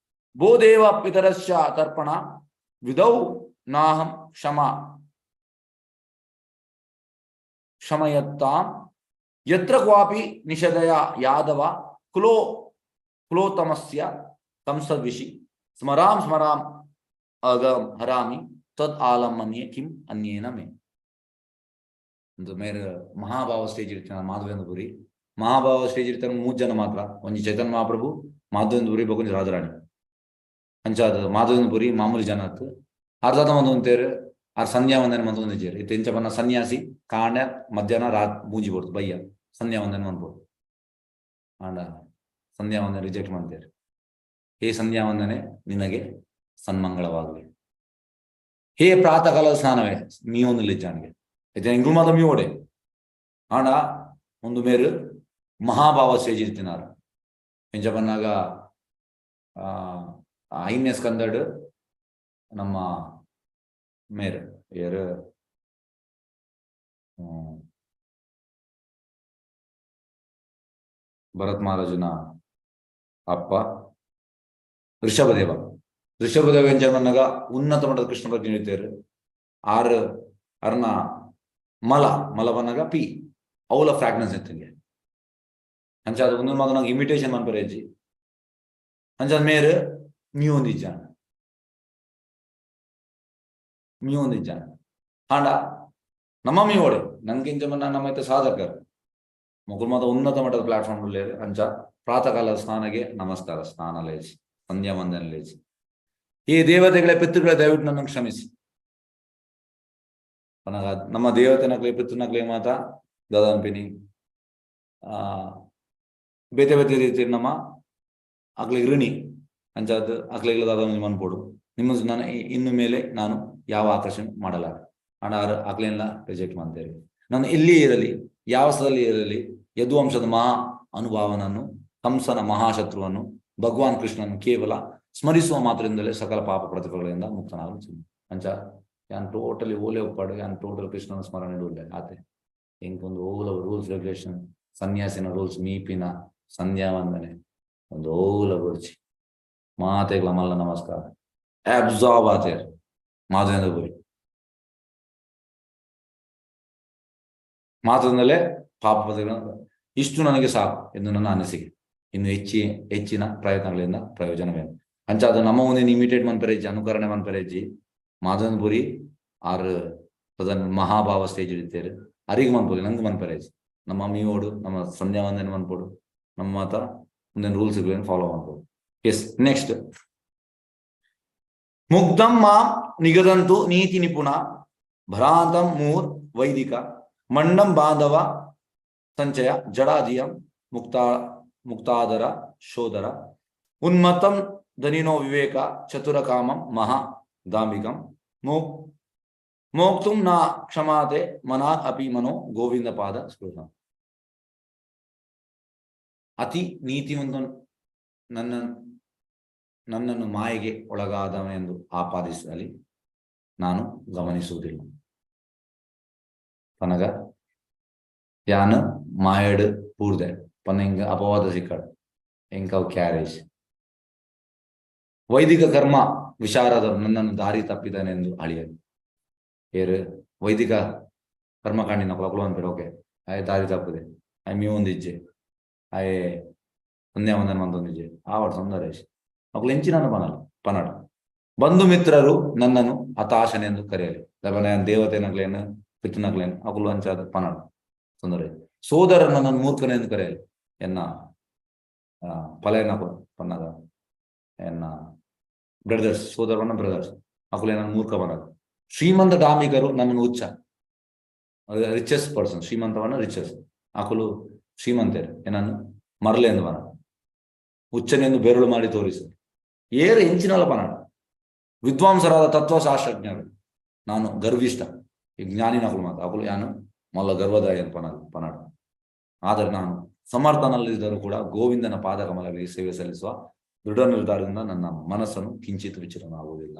ಭೋ ದೇವ ಪಿತರಶ್ಚ ತರ್ಪಣ ವಿಧೌ ನಾಹಂ ಕ್ಷಮ ಕ್ಷಮಯತ್ತಾಂ ಯತ್ರ ಕ್ವಾಪಿ ನಿಷದಯ ಯಾದವ ಕುಲೋ ಕುಲೋತ್ತಮಸ್ಯ ಕಂಸದ್ವಿಷಿ ಸ್ಮರಾಂ ಸ್ಮರಾಂ ಅಗಂ ಹರಾಮಿ ತದ್ ಆಲಂ ಮನ್ಯೆ ಕಿಂ ಅನ್ಯೇನ ಮೇ. ಒಂದು ಮೇರೆ ಮಹಾಭಾವ ಸ್ಟೇಜ್ ಇರ್ತಾನೆ ಮಾಧವೇಂದ್ರ ಪುರಿ. ಮಹಾಭಾವ ಸ್ಟೇಜ್ ಇರ್ತಾನೆ ಮೂರು ಜನ ಮಾತ್ರ, ಒಂಜಿ ಚೈತನ್ಯ ಮಹಾಪ್ರಭು, ಮಾಧವೇಂದ್ರ ಪುರಿ, ಬೊಕೊಂಜಿ ರಾಜರಾಣಿ. ಅಂಚಾದ ಮಾಧವೇಂದ್ರ ಪುರಿ ಮಾಮೂಲಿ ಜನ ಆತು. ಅರ್ಧ ಮಂದಿ ಒಂತೇರು ಆರ್ ಸಂಧ್ಯಾ ವಂದನೆ ಮಂತ್ ಒಂದಿಜೇರು. ಇತ್ತೆ ಇಂಚ ಬನ್ನ ಸನ್ಯಾಸಿ ಕಾಂಡ ಮಧ್ಯಾಹ್ನ ರಾತ್ ಮೂಂಜಿ ಬೋಡ್ತು ಬಯ್ಯ ಸಂಧ್ಯಾ ವಂದನೆ ಮನ್ಪೊಡು. ಆಂಡ ಸಂಧ್ಯಾ ವಂದನೆ ರಿಜೆಕ್ಟ್ ಮಾಡ್ತೇರು. ಹೇ ಸಂಧ್ಯಾ ವಂದನೆ ನಿನಗೆ ಸನ್ಮಂಗಳವಾಗಲಿ. ಹೇ ಪ್ರಾತಃ ಕಾಲದ ಸ್ನಾನವೇ ಮೀಯೊಂದು ಲಿಜ್ಜಾನ್ಗೆ ಎಂಗ್ಲು ಮಾತ್ರ ಮೀವೋಡೆ. ಆಂಡ ಒಂದು ಮೇರು ಮಹಾಭಾವ ಸ್ಟೇಜ್ ಇರ್ತಿನಾರು. ಎಂಚ ಬನ್ನಾಗ ಐನೇ ಸ್ಕಂದಡ್ ನಮ್ಮ ಮೇರು ಏರು ಭರತ್ ಮಹಾರಾಜನ ಅಪ್ಪ ಋಷಭದೇವ. ಋಷಭದೇವ ಎಂಚ ಬನ್ನಾಗ ಉನ್ನತ ಮಟ್ಟದ ಕೃಷ್ಣ ಪ್ರಜ್ಞೆ ಇರ್ತಾರೆ. ಆರು ಅರ್ನ ಮಲ ಮಲ ಬನ್ನಾಗ ಪಿ ಅವಲ ಫ್ರಾಗ್ನೆನ್ಸ್ ಇತ್ತಂಗೆ. ಅಂಚಾದ ಒಂದೊಂದು ಮಾತ್ರ ನಂಗೆ ಇಮಿಟೇಷನ್ ಮನ್ಪರೆ ಅಜ್ಜಿ. ಅಂಚಾದ ಮೇರು ಮ್ಯೂಂದಿಜ್ಜಾನ ಮ್ಯೂಂದಿಜ್ಜಾನ ಆಂಡ ನಮ್ಮ ಮ್ಯೂಡೆ ನಂಗಿಂಚ ಮನ್ನ ನಮ್ಮ ಐತೆ ಸಾಧಕರು ಮೊಕುಲ್ ಮಾತ ಉನ್ನತ ಮಟ್ಟದ ಪ್ಲಾಟ್ಫಾರ್ಮ್ ಅಂಚ ಪ್ರಾತಃಕಾಲ ಸ್ನಾನಗೆ ನಮಸ್ಕಾರ, ಸ್ನಾನ ಲೇಜ್, ಸಂಧ್ಯಾ ವಂದನೆ ಲೇಜ್. ಈ ದೇವತೆಗಳ ಪಿತೃಗಳ ದಯವಿಟ್ಟು ನನ್ನನ್ನು ಕ್ಷಮಿಸಿ. ನಮ್ಮ ದೇವತೆನಕ್ಲೆ ಪಿತೃನಕ್ಲೆ ಮಾತ ದಾದಾನ್ಪಿನಿ ಬೇತೆ ಬೇತೆ ರೀತಿ ನಮ್ಮ ಅಕ್ಲಿಗೆ ಋಣಿ ಅಂಚಾದ ಅಕ್ಲಿಗೆ ದಾದ ಮನ್ಪೋಡು. ನಿಮ್ಮ ನಾನು ಇನ್ನು ಮೇಲೆ ನಾನು ಯಾವ ಆಕರ್ಷಣೆ ಮಾಡಲಾರೆ. ಹಣ ಅಕ್ಲೆಲ್ಲ ರಿಜೆಕ್ಟ್ ಮಾಡ್ತೇವೆ. ನಾನು ಎಲ್ಲಿಯೇ ಇರಲಿ, ಯಾವ ಸ್ಥಳದಲ್ಲಿ ಇರಲಿ, ಯದುವಂಶದ ಮಹಾ ಅನುಭಾವನನ್ನು, ಕಂಸನ ಮಹಾಶತ್ರುವನ್ನು, ಭಗವಾನ್ ಕೃಷ್ಣನು ಕೇವಲ ಸ್ಮರಿಸುವ ಮಾತ್ರದಿಂದಲೇ ಸಕಲ ಪಾಪ ಪ್ರತಿಫಲಗಳಿಂದ ಮುಕ್ತನಾಗಲು. ಅಂಚ ಯಾನ್ ಟೋಟಲಿ ಓಲೆ ಒಪ್ಪಾಡು, ಯಾನ್ ಟೋಟಲ್ ಕೃಷ್ಣನ ಸ್ಮರಣೆ ಉಲ್ಲೆ ಆತೆ. ಎಂಕೊಂದು ಓಲ ರೂಲ್ಸ್ ರೆಗ್ಯುಲೇಷನ್, ಸನ್ಯಾಸಿನ ರೂಲ್ಸ್, ಮೀಪಿನ ಸಂಧ್ಯಾ ವಂದನೆ ಒಂದು ಓಲ ಬೊಡ್ಚಿ ಮಾತೆಗ್ಲ ಮಲ್ಲ ನಮಸ್ಕಾರ. ಅಬ್ಸಾರ್ಬ್ ಆತೇರ್ ಮಾಧವೇಂದ್ರ ಪುರಿ ಮಾತ್ರದಿಂದಲೇ ಪಾಪ ಇಷ್ಟು ನನಗೆ ಸಾಕು ಎಂದು ನನ್ನ ಅನಿಸಿಕೆ. ಇನ್ನು ಹೆಚ್ಚಿನ ಪ್ರಯತ್ನಗಳಿಂದ ಪ್ರಯೋಜನವೇನು. ಅಂಚಾದ ನಮ್ಮ ಒಂದೇನು ಇಮಿಟೇಟ್ ಮನ್ಪೆರೆಜ್ಜಿ, ಅನುಕರಣೆ ಮನ್ಪೆರೆಜ್ಜಿ. ಮಾಧವೇಂದ್ರ ಪುರಿ ಆರ್ ಪ್ರಧಾನ ಮಹಾಭಾವ ಸ್ಟೇಜ್ ಇಡ್ತೇರು, ಅರಿಗೆ ಮನ್ಪೊಲಿ, ನಂಗೆ ಮನ್ಪೆರೆಜ್ಜಿ. ನಮ್ಮ ಮೀಯೋಡು ನಮ್ಮ ಸಂಧ್ಯಾ ವಂದನೆ ಮನ್ಪೊಡು, ನಮ್ಮ ಮಾತ ಒಂದೇನು ರೂಲ್ಸ್ ಫಾಲೋ ಮನ್ಪೊಡು. ಎಸ್, ನೆಕ್ಸ್ಟ್ ಮುಗ್ಧಂ ಮಾಂ ನಿಗದಂತು ನೀತಿ ನಿಪುಣ ಭ್ರಾಂತಂ ಮೂರ್ ವೈದಿಕ ಮಂಡಂ ಬಾಂಧವ ಸಂಚಯ ಜಡಾಧಿಯಂ ಮುಕ್ತಾದರ ಶೋಧರ ಉನ್ಮತ್ತಂ ಧನಿನೋ ವಿವೇಕ ಚತುರ ಕಾಮಂ ಮಹಾ ದಾಂಬಿಕಂ ಮೋಕ್ತುಂ ನ ಕ್ಷಮಾತೆ ಮನಾಗ್ ಅಪಿ ಮನೋ ಗೋವಿಂದ ಪಾದ ಸ್ಪೃಹ. ಅತಿ ನೀತಿವಂತ ನನ್ನನ್ನು ಮಾಯೆಗೆ ಒಳಗಾದವನೆಂದು ಆಪಾದಿಸಲಿ ನಾನು ಗಮನಿಸುವುದಿಲ್ಲ. ಪನಗ ಯಾನು ಮಾಯಡ್ ಪೂರ್ದೆ ಪನ್ನ ಹಿಂಗ ಅಪವಾದ ಸಿಕ್ಕಡ್ ಎಂಕವ್ ಕ್ಯಾರೇಜ್. ವೈದಿಕ ಕರ್ಮ ವಿಶಾರದರು ನನ್ನನ್ನು ದಾರಿ ತಪ್ಪಿದನೆಂದು ಅಳಿಯಲು. ಏರು ವೈದಿಕ ಕರ್ಮಕಾಂಡಿನ ಕುಲಕುಲು ಅನ್ಪೇರು, ಓಕೆ ಆಯ್ ದಾರಿ ತಪ್ಪದೆ ಆಯ್ ಮೀ ಒಂದಿಜ್ಜೆ ಆಯ್ ಸಂಧ್ಯಾ ವಂದನ ಮಂತೊಂದಿಜ್ಜೆ ಆವಡ್ ಸುಂದರೇಶ್ ಅಕುಲು ಎಂಚಿನನ್ನು ಪನಲ್ಲ ಪನಡು. ಬಂಧು ಮಿತ್ರರು ನನ್ನನ್ನು ಹತಾಶನೆಂದು ಕರೆಯಲಿ. ದೇವತೆನಗ್ಲೇನು ಪಿತೃನಗ್ಲೇನು ಅಕುಲು ಅಂಚಾದ ಪನಡು ಸುಂದರ. ಸೋದರ ನನ್ನನ್ನು ಮೂರ್ಖನೆಂದು ಕರೆಯಲಿ. ಎನ್ನ ಪಲೆನ ಪನ್ನಗ ಎನ್ನ ಬ್ರದರ್ಸ್, ಸೋದರನ ಬ್ರದರ್ಸ್ ಅಕುಲು ನನ್ನ ಮೂರ್ಖ ಬನ್ನದು. ಶ್ರೀಮಂತ ಡಾಮಿಕರು ನನ್ನನ್ನು ಹುಚ್ಚ, ರಿಚೆಸ್ಟ್ ಪರ್ಸನ್, ಶ್ರೀಮಂತವನ್ನ ರಿಚೆಸ್ಟ್ ಅಕುಲು ಶ್ರೀಮಂತರು ಏನನ್ನು ಮರಲೆಂದು ಬನ ಹುಚ್ಚನೆಂದು ಬೆರಳು ಮಾಡಿ ತೋರಿಸು. ಏರು ಹೆಂಚಿನಲ್ಲ ಪನಾಡು. ವಿದ್ವಾಂಸರಾದ ತತ್ವಶಾಸ್ತ್ರಜ್ಞರು ನಾನು ಗರ್ವಿಷ್ಠ ಈ ಜ್ಞಾನಿನಕುಲು ಮಾತು ಅಕುಲು ಯಾನು ಮಲ್ಲ ಗರ್ವದಾಯ ಪನಾಡು. ಆದರೆ ನಾನು ಸಮರ್ಥನಲ್ಲಿದ್ದರೂ ಕೂಡ ಗೋವಿಂದನ ಪಾದಕಮಲಗಳಿಗೆ ಸೇವೆ ಸಲ್ಲಿಸುವ ದೃಢ ನಿರ್ಧಾರದಿಂದ ನನ್ನ ಮನಸ್ಸನ್ನು ಕಿಂಚಿತ್ ವಿಚಲನಾಗುವುದಿಲ್ಲ.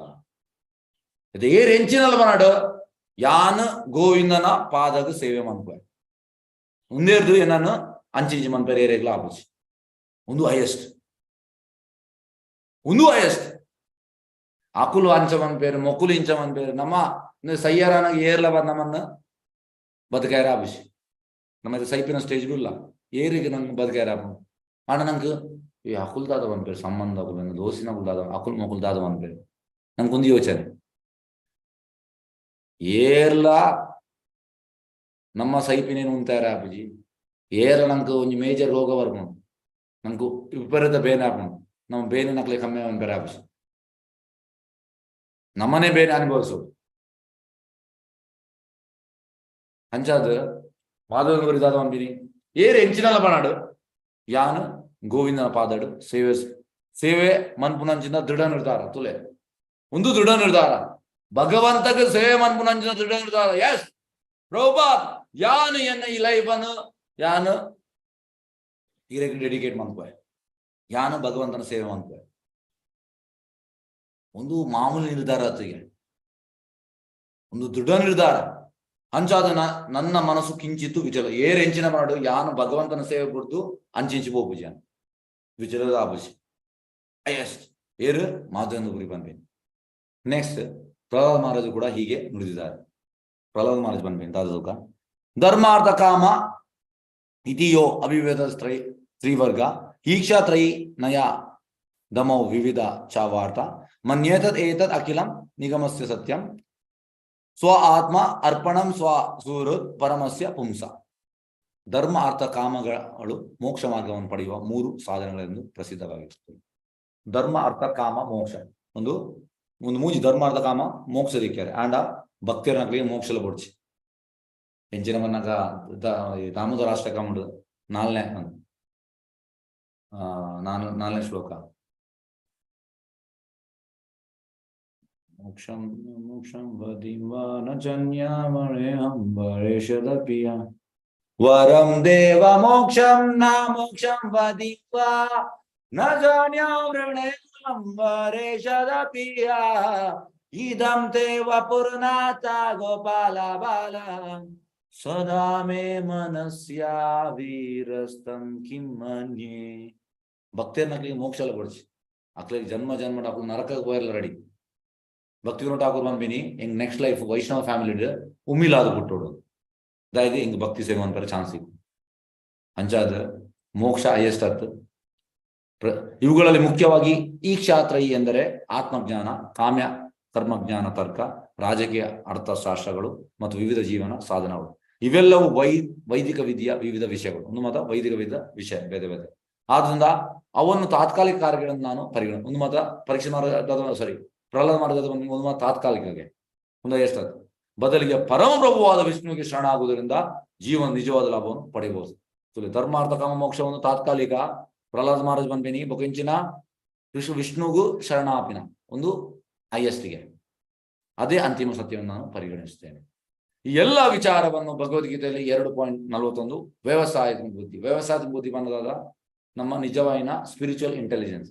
ಏರು ಹೆಂಚಿನಲ್ಲ ಪನಾಡು ಯಾನು ಗೋವಿಂದನ ಪಾದಗ ಸೇವೆ ಮನ್ಪೆ ಒಂದೇರ್ದು ಏನನ್ನು ಅಂಚಿಂಚಿ ಮನ್ಪೇರು ಏರೇಗ್ಲ ಆಪುಜಿ. ಒಂದು ಹೈಯೆಸ್ಟ್, ಒಂದು ಹೈಯೆಸ್ಟ್ ಅಕುಲು ಅಂಚಮನ್ ಪೇರು ಮೊಕುಲು ಇಂಚಮನ್ ಪೇರು ನಮ್ಮ ಸಯ್ಯರನ ಏರ್ಲ ನಮ್ಮನ್ನು ಬದುಕಾಯರ ಆಪುಜಿ. ನಮ್ಮ ಸೈಪಿನ ಸ್ಟೇಜ್ ಇಲ್ಲ ಏರಿಗೆ ನಂಗೆ ಬದುಕಾಯರ ಆಪು. ಆಂಡ ನಂಗೆ ಈ ಅಕುಲ್ ದಾದ ಪನ್ಪೇರು ಸಂಬಂಧ ಅಕುಲು ದೋಸಿನ ಅಕುಲ್ ದಾದ ಅಕುಲ್ ಮೊಕುಲ್ ದಾದ ಪನ್ಪೇರು ನಂಗೊಂದು ಯೋಚನೆ. ಏರ್ಲ ನಮ್ಮ ಸೈಪಿನೇನು ಉಂತಾರ ಆಪುಜಿ. ಏರ್ಲ ನಂಗೆ ಒಂಜಿ ಮೇಜರ್ ರೋಗ ಬರ್ಪುಂಡು, ನಂಗೆ ವಿಪರೀತ ಬೇನೆ ಆಪುಂಡು, ನಮ್ಮ ಬೇನೆ ನಕ್ಲೆ ಕಮ್ಮಿ ಪನ್ಪೇರು ಆಪುಜಿ. ನಮ್ಮನೆ ಬೇನೆ ಅನುಭವಿಸೋದು. ಅಂಚಾದ ಮಾಧವನಗುರಿ ದಾದ ಪನ್ಪಿನಿ ಏರ್ ಎಂಚಿನಲ್ಲ ಪನಾಡು ಯಾನು ಗೋವಿಂದನ ಪಾದಡು ಸೇವೆ ಸೇವೆ ಮನ್ಪುನಂಚಿನ ದೃಢ ನಿರ್ಧಾರ ತುಲೆ ಒಂದು ದೃಢ ನಿರ್ಧಾರ ಭಗವಂತಗೆ ಸೇವೆ ಮನ್ಪುನಂಚಿನ ದೃಢ ನಿರ್ಧಾರ. ಎಸ್ ಪ್ರಭುಪಾದ್ ಯಾನು ಎನ್ನ ಈ ಲೈಫನ್ನು ಯಾನು ಈರೆಗ್ ಡೆಡಿಕೇಟ್ ಮನ್ಪುವೆ, ಯಾನು ಭಗವಂತನ ಸೇವೆ ಮನ್ಪುವೆ. ಒಂದು ಮಾಮೂಲಿ ನಿರ್ಧಾರ ಆತಗೆ, ಒಂದು ದೃಢ ನಿರ್ಧಾರ. ಅಂಚಾದ ನನ್ನ ಮನಸ್ಸು ಕಿಂಚಿತ್ತು ವಿಚಲ ಏರ್ ಎಂಚಿನ ಮಾಡು ಯಾನು ಭಗವಂತನ ಸೇವೆ ಬಿಡ್ದು ಅಂಚಿಂಚಿ ಪೋಪುಜಿ ವಿಚಲದ ಆಪುಜಿ. ಎಸ್ ಏರು ಮಾಧವೇಂದ್ರ ಪುರಿ ಪನ್ಪೇನು. ನೆಕ್ಸ್ಟ್ ಪ್ರಹ್ಲಾದ್ ಮಹಾರಾಜ್ ಕೂಡ ಹೀಗೆ ನುಡಿದಿದ್ದಾರೆ. ಪ್ರಹ್ಲಾದ್ ಮಹಾರಾಜ್ ಪನ್ಪೇನು ದಾದೋಕ ಧರ್ಮಾರ್ಥ ಕಾಮ ಇತಿಯೋ ಅಭಿವೇದ ತ್ರಿವರ್ಗ ಈಕ್ಷಾ ತ್ರಯಿ ನಯ ದಮೌ ವಿವಿಧ ಚಾವಾರ್ಥ ಮನ್ಯೇತದ್ ಏತದ್ ಅಖಿಲಂ ನಿಗಮಸ್ಯ ಸತ್ಯಂ ಸ್ವ ಆತ್ಮ ಅರ್ಪಣಂ ಸ್ವ ಸುಹೃತ್ ಪರಮಸ್ಯ ಪುಂಸ. ಧರ್ಮ ಅರ್ಥ ಕಾಮಗಳು ಮೋಕ್ಷ ಮಾರ್ಗವನ್ನು ಪಡೆಯುವ ಮೂರು ಸಾಧನಗಳೆಂದು ಪ್ರಸಿದ್ಧವಾಗಿರುತ್ತದೆ. ಧರ್ಮ ಅರ್ಥ ಕಾಮ ಮೋಕ್ಷ ಒಂದು ಒಂದು ಮೂಜಿ ಧರ್ಮ ಅರ್ಥ ಕಾಮ ಮೋಕ್ಷ ದಿಕ್ಕಾರೆ ಆಂಡ ಭಕ್ತಿಯರನಕ್ಲಿಗೆ ಮೋಕ್ಷಲ ಬೊಡ್ಚಿ ಎಂಚಿನ ಮನ್ನಗ ದಾಮೋದರ ಅಷ್ಟಕ ಉಂಡು ನಾಲ್ನೇ ನಾಲ್ನೇ ಶ್ಲೋಕ. ಮೋಕ್ಷಂ ಮೋಕ್ಷಂ ವದಿವಾನಜನ್ಯಾಮಣೆ ವರಂ ದೇವ ಮೋಕ್ಷಂ ನ ಮೋಕ್ಷಂ ವದಿವಾ ನ ಜಾನ್ಯಾವೃಣೆ ಅಂಬರೇಶದಪಿಯ ಇದಂ ತೇ ವಪುರ್ನಾಥ ಗೋಪಾಲ ಬಾಲ ಸದಾ ಮೇ ಮನಸ್ಯ ವೀರಸ್ತಂ ಕಿಂ ಮನ್ಯೆ ಭಕ್ತೇರ್ನಕ್ಲಿಗೆ ಮೋಕ್ಷಲ ಬೊಡ್ಚಿ ಅಕ್ಲೆಗ್ ಜನ್ಮ ಜನ್ಮ ಅಕ್ಲು ನರಕಕ್ಕೆ ಪೋಯೆರ್ಲ ರೆಡಿ. ಭಕ್ತಿ ಠಾಕೂರ್ ಪನ್ಪಿನಿ ಎಂಕ್ ನೆಕ್ಸ್ಟ್ ಲೈಫ್ ವೈಷ್ಣವ ಫ್ಯಾಮಿಲಿ ಉಮಿಲಾದ್ ಪುಟ್ಟೊಡು, ದಾಯೆಗ್ ಎಂಕ್ ಭಕ್ತಿ ಸೇವೆ ಮನ್ಪೆರೆ ಚಾನ್ಸ್ ಸಿಕ್ಕು. ಅಂಚಾದ್ ಮೋಕ್ಷ ಹೈಯೆಸ್ಟ್ ಅತ್. ಇವುಗಳಲ್ಲಿ ಮುಖ್ಯವಾಗಿ ಈ ಕ್ಷಾತ್ರಯಿ ಎಂದರೆ ಆತ್ಮಜ್ಞಾನ, ಕಾಮ್ಯ ಕರ್ಮಜ್ಞಾನ ತರ್ಕ, ರಾಜಕೀಯ ಅರ್ಥಶಾಸ್ತ್ರಗಳು ಮತ್ತು ವಿವಿಧ ಜೀವನ ಸಾಧನಗಳು. ಇವೆಲ್ಲವೂ ವೈದಿಕ ವಿಧಿಯ ವಿವಿಧ ವಿಷಯಗಳು. ಒಂದು ಮಾತ್ರ ವೈದಿಕ ವಿಧಿಯ ವಿಷಯ ಬೇರೆ ಬೇರೆ. ಆದ್ರಿಂದ ಅವನ್ನು ತಾತ್ಕಾಲಿಕ ಕಾರ್ಯಗಳನ್ನು ನಾನು ಪರಿಗಣ ಒಂದು ಮಾತ್ರ ಪರೀಕ್ಷೆ ಮಾರ್ಗದ ಸಾರಿ ಪ್ರಹ್ಲಾದ ಮಾರ್ಗದ ಒಂದು ಮಾತ್ರ ತಾತ್ಕಾಲಿಕಗೆ ಒಂದು ಎಷ್ಟದು ಬದಲಿಗೆ ಪರಮಪ್ರಭುವಾದ ವಿಷ್ಣುವಿಗೆ ಶರಣಾಗುವುದರಿಂದ ಜೀವನ ನಿಜವಾದ ಲಾಭವನ್ನು ಪಡೆಯಬಹುದು. ಧರ್ಮಾರ್ಥ ಕಾಮ ಮೋಕ್ಷವನ್ನು ತಾತ್ಕಾಲಿಕ ಪ್ರಹ್ಲಾದ ಮಹಾರಾಜ್ ಪನ್ಪಿನಿ ಬೊಕ ವಿಷ್ಣುಗು ಶರಣಾಪಿನ ಒಂದು ಹೈಯೆಸ್ಟ್ಗೆ ಅದೇ ಅಂತಿಮ ಸತ್ಯವನ್ನು ನಾನು ಪರಿಗಣಿಸುತ್ತೇನೆ. ಈ ಎಲ್ಲ ವಿಚಾರವನ್ನು ಭಗವದ್ಗೀತೆಯಲ್ಲಿ 2.41 ವ್ಯವಸಾಯದ ಬುದ್ಧಿ. ವ್ಯವಸಾಯದ ಬುದ್ಧಿ ಬಂದಾಗ ನಮ್ಮ ನಿಜವಾದ ಸ್ಪಿರಿಚುವಲ್ ಇಂಟೆಲಿಜೆನ್ಸ್.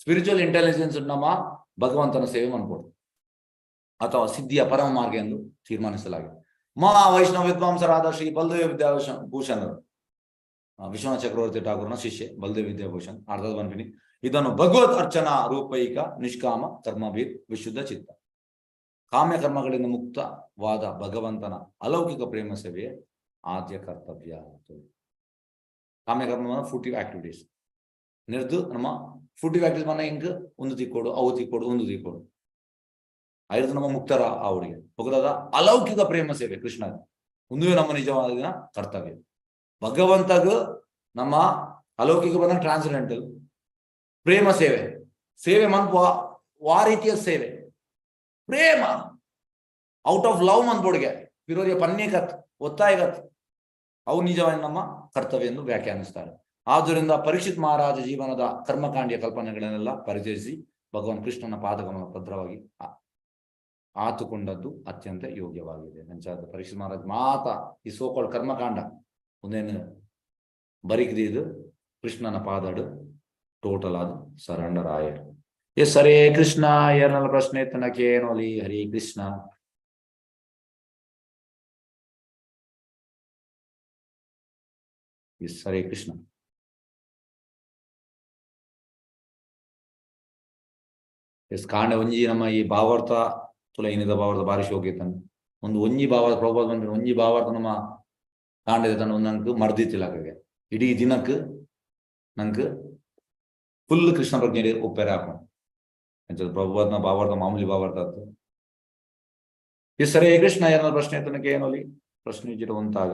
ಸ್ಪಿರಿಚುವಲ್ ಇಂಟೆಲಿಜೆನ್ಸ್ ನಮ್ಮ ಭಗವಂತನ ಸೇವೆ ಮನ್ಕೊಡು ಅಥವಾ ಸಿದ್ಧಿಯ ಪರಮ ಮಾರ್ಗ ಎಂದು ತೀರ್ಮಾನಿಸಲಾಗಿದೆ. ಮಹಾ ವೈಷ್ಣವ ವಿದ್ವಾಂಸರಾದ ಶ್ರೀ ಬಲದೇವ ವಿದ್ಯಾಭೂಷಣರು, ವಿಶ್ವನಾಥ ಚಕ್ರವರ್ತಿ ಠಾಕೂರ್ನ ಶಿಷ್ಯ ಬಲದೇವ ವಿದ್ಯಾಭೂಷಣ್ ಅರ್ಧದ ಪನ್ಪಿನಿ ಇದನ್ನು ಭಗವತ್ ಅರ್ಚನಾ ರೂಪೈಕ ನಿಷ್ಕಾಮ ಕರ್ಮವೀರ್ ವಿಶುದ್ಧ ಚಿತ್ತ ಕಾಮ್ಯ ಕರ್ಮಗಳಿಂದ ಮುಕ್ತವಾದ ಭಗವಂತನ ಅಲೌಕಿಕ ಪ್ರೇಮ ಸೇವೆಯೇ ಆದ್ಯ ಕರ್ತವ್ಯ. ಕಾಮ್ಯ ಕರ್ಮ ಫುಟಿವ್ ಆಕ್ಟಿವಿಟೀಸ್ ನಿರ್ದು ನಮ್ಮ ಫುಟಿವ್ ಆಕ್ಟಿವಿಟೀಸ್ ಮನ್ನ ಇಂಕ್ ಒಂದು ತಿಕ್ಕೋಡು ಅವು ತಿಕ್ಕೋಡು ಒಂದು ತಿಕ್ಕೋಡು ಐದು ನಮ್ಮ ಮುಕ್ತರ ಅವರಿಗೆ ಬೊಕದಾದ ಅಲೌಕಿಕ ಪ್ರೇಮ ಸೇವೆ ಕೃಷ್ಣ ಒಂದುವೇ ನಮ್ಮ ನಿಜವಾದ ಕರ್ತವ್ಯ. ಭಗವಂತಗ ನಮ್ಮ ಅಲೌಕಿಕ ಬಂದ ಟ್ರಾನ್ಸೆಂಡೆಂಟಲ್ ಪ್ರೇಮ ಸೇವೆ ಸೇವೆ ಮನ್ಪು ವಾ ರೀತಿಯ ಸೇವೆ ಪ್ರೇಮ ಔಟ್ ಆಫ್ ಲವ್ ಮನ್ಪೊಡುಗೆ ವಿರೋಧಿಯ ಪನ್ನೇಕತ್ ಒತ್ತಾಯಗತ್ ಅವು ನಿಜವಾಗಿ ನಮ್ಮ ಕರ್ತವ್ಯ ಎಂದು ವ್ಯಾಖ್ಯಾನಿಸ್ತಾರೆ. ಆದ್ದರಿಂದ ಪರೀಕ್ಷಿತ್ ಮಹಾರಾಜ ಜೀವನದ ಕರ್ಮಕಾಂಡಿಯ ಕಲ್ಪನೆಗಳನ್ನೆಲ್ಲ ಪರಿಚಯಿಸಿ ಭಗವಾನ್ ಕೃಷ್ಣನ ಪಾದಕಮಲ ಭದ್ರವಾಗಿ ಆತುಕೊಂಡದ್ದು ಅತ್ಯಂತ ಯೋಗ್ಯವಾಗಿದೆ. ಅಂಚಾದ ಪರೀಕ್ಷಿತ್ ಮಹಾರಾಜ್ ಮಾತ ಈ ಸೋಕಾಲ್ಡ್ ಕರ್ಮಕಾಂಡ ಒಂದೇನು ಬರಿಕದಿದು ಕೃಷ್ಣನ ಪಾದಡು ಟೋಟಲ್ ಆದ ಸರೆಂಡರ್ ಆಯರ್. ಎಸ್ ಹರೇ ಕೃಷ್ಣ. ಏನೆಲ್ಲ ಪ್ರಶ್ನೆ ಇತ್ತು ಹರೇ ಕೃಷ್ಣ. ಎಸ್ ಹರೇ ಕೃಷ್ಣ. ಎಸ್ ಕಾಂಡ ಒಂಜಿ ನಮ್ಮ ಈ ಭಾವಾರ್ಥ ತುಲ ಏನಿದೆ ಭಾವಾರ್ಥ ಬಾರಿ ಶೋಕಿತನು ಒಂದು ಒಂಜಿ ಭಾವಾರ್ಥ ಪ್ರಭುಪಾದ ಬಂದ್ರೆ ಒಂಜಿ ಭಾವಾರ್ಥ ನಮ್ಮ ಕಾಂಡ ತನ್ನ ಒಂದು ನಂಗೆ ಮರ್ದಿತ್ತಿಲ್ಲ ಹಾಗೆ ಇಡೀ ದಿನಕ್ಕೆ ನಂಗೆ ಫುಲ್ ಕೃಷ್ಣ ಪ್ರಜ್ಞೆ ಒಪ್ಪೆರೆ ಹಾಕೊಂಡು ಪ್ರಭುಪಾದನ ಭಾವಾರ್ಥ ಮಾಮೂಲಿ ಭಾವಾರ್ಥ ಆಯ್ತು. ಎಸ್ ಹರೇ ಕೃಷ್ಣ. ಏನಾದ್ರು ಪ್ರಶ್ನೆ ಇತ್ತು ಏನೋಲಿ ಪ್ರಶ್ನೆ ಇಚ್ಚಿರ ಉಂತಾಗ.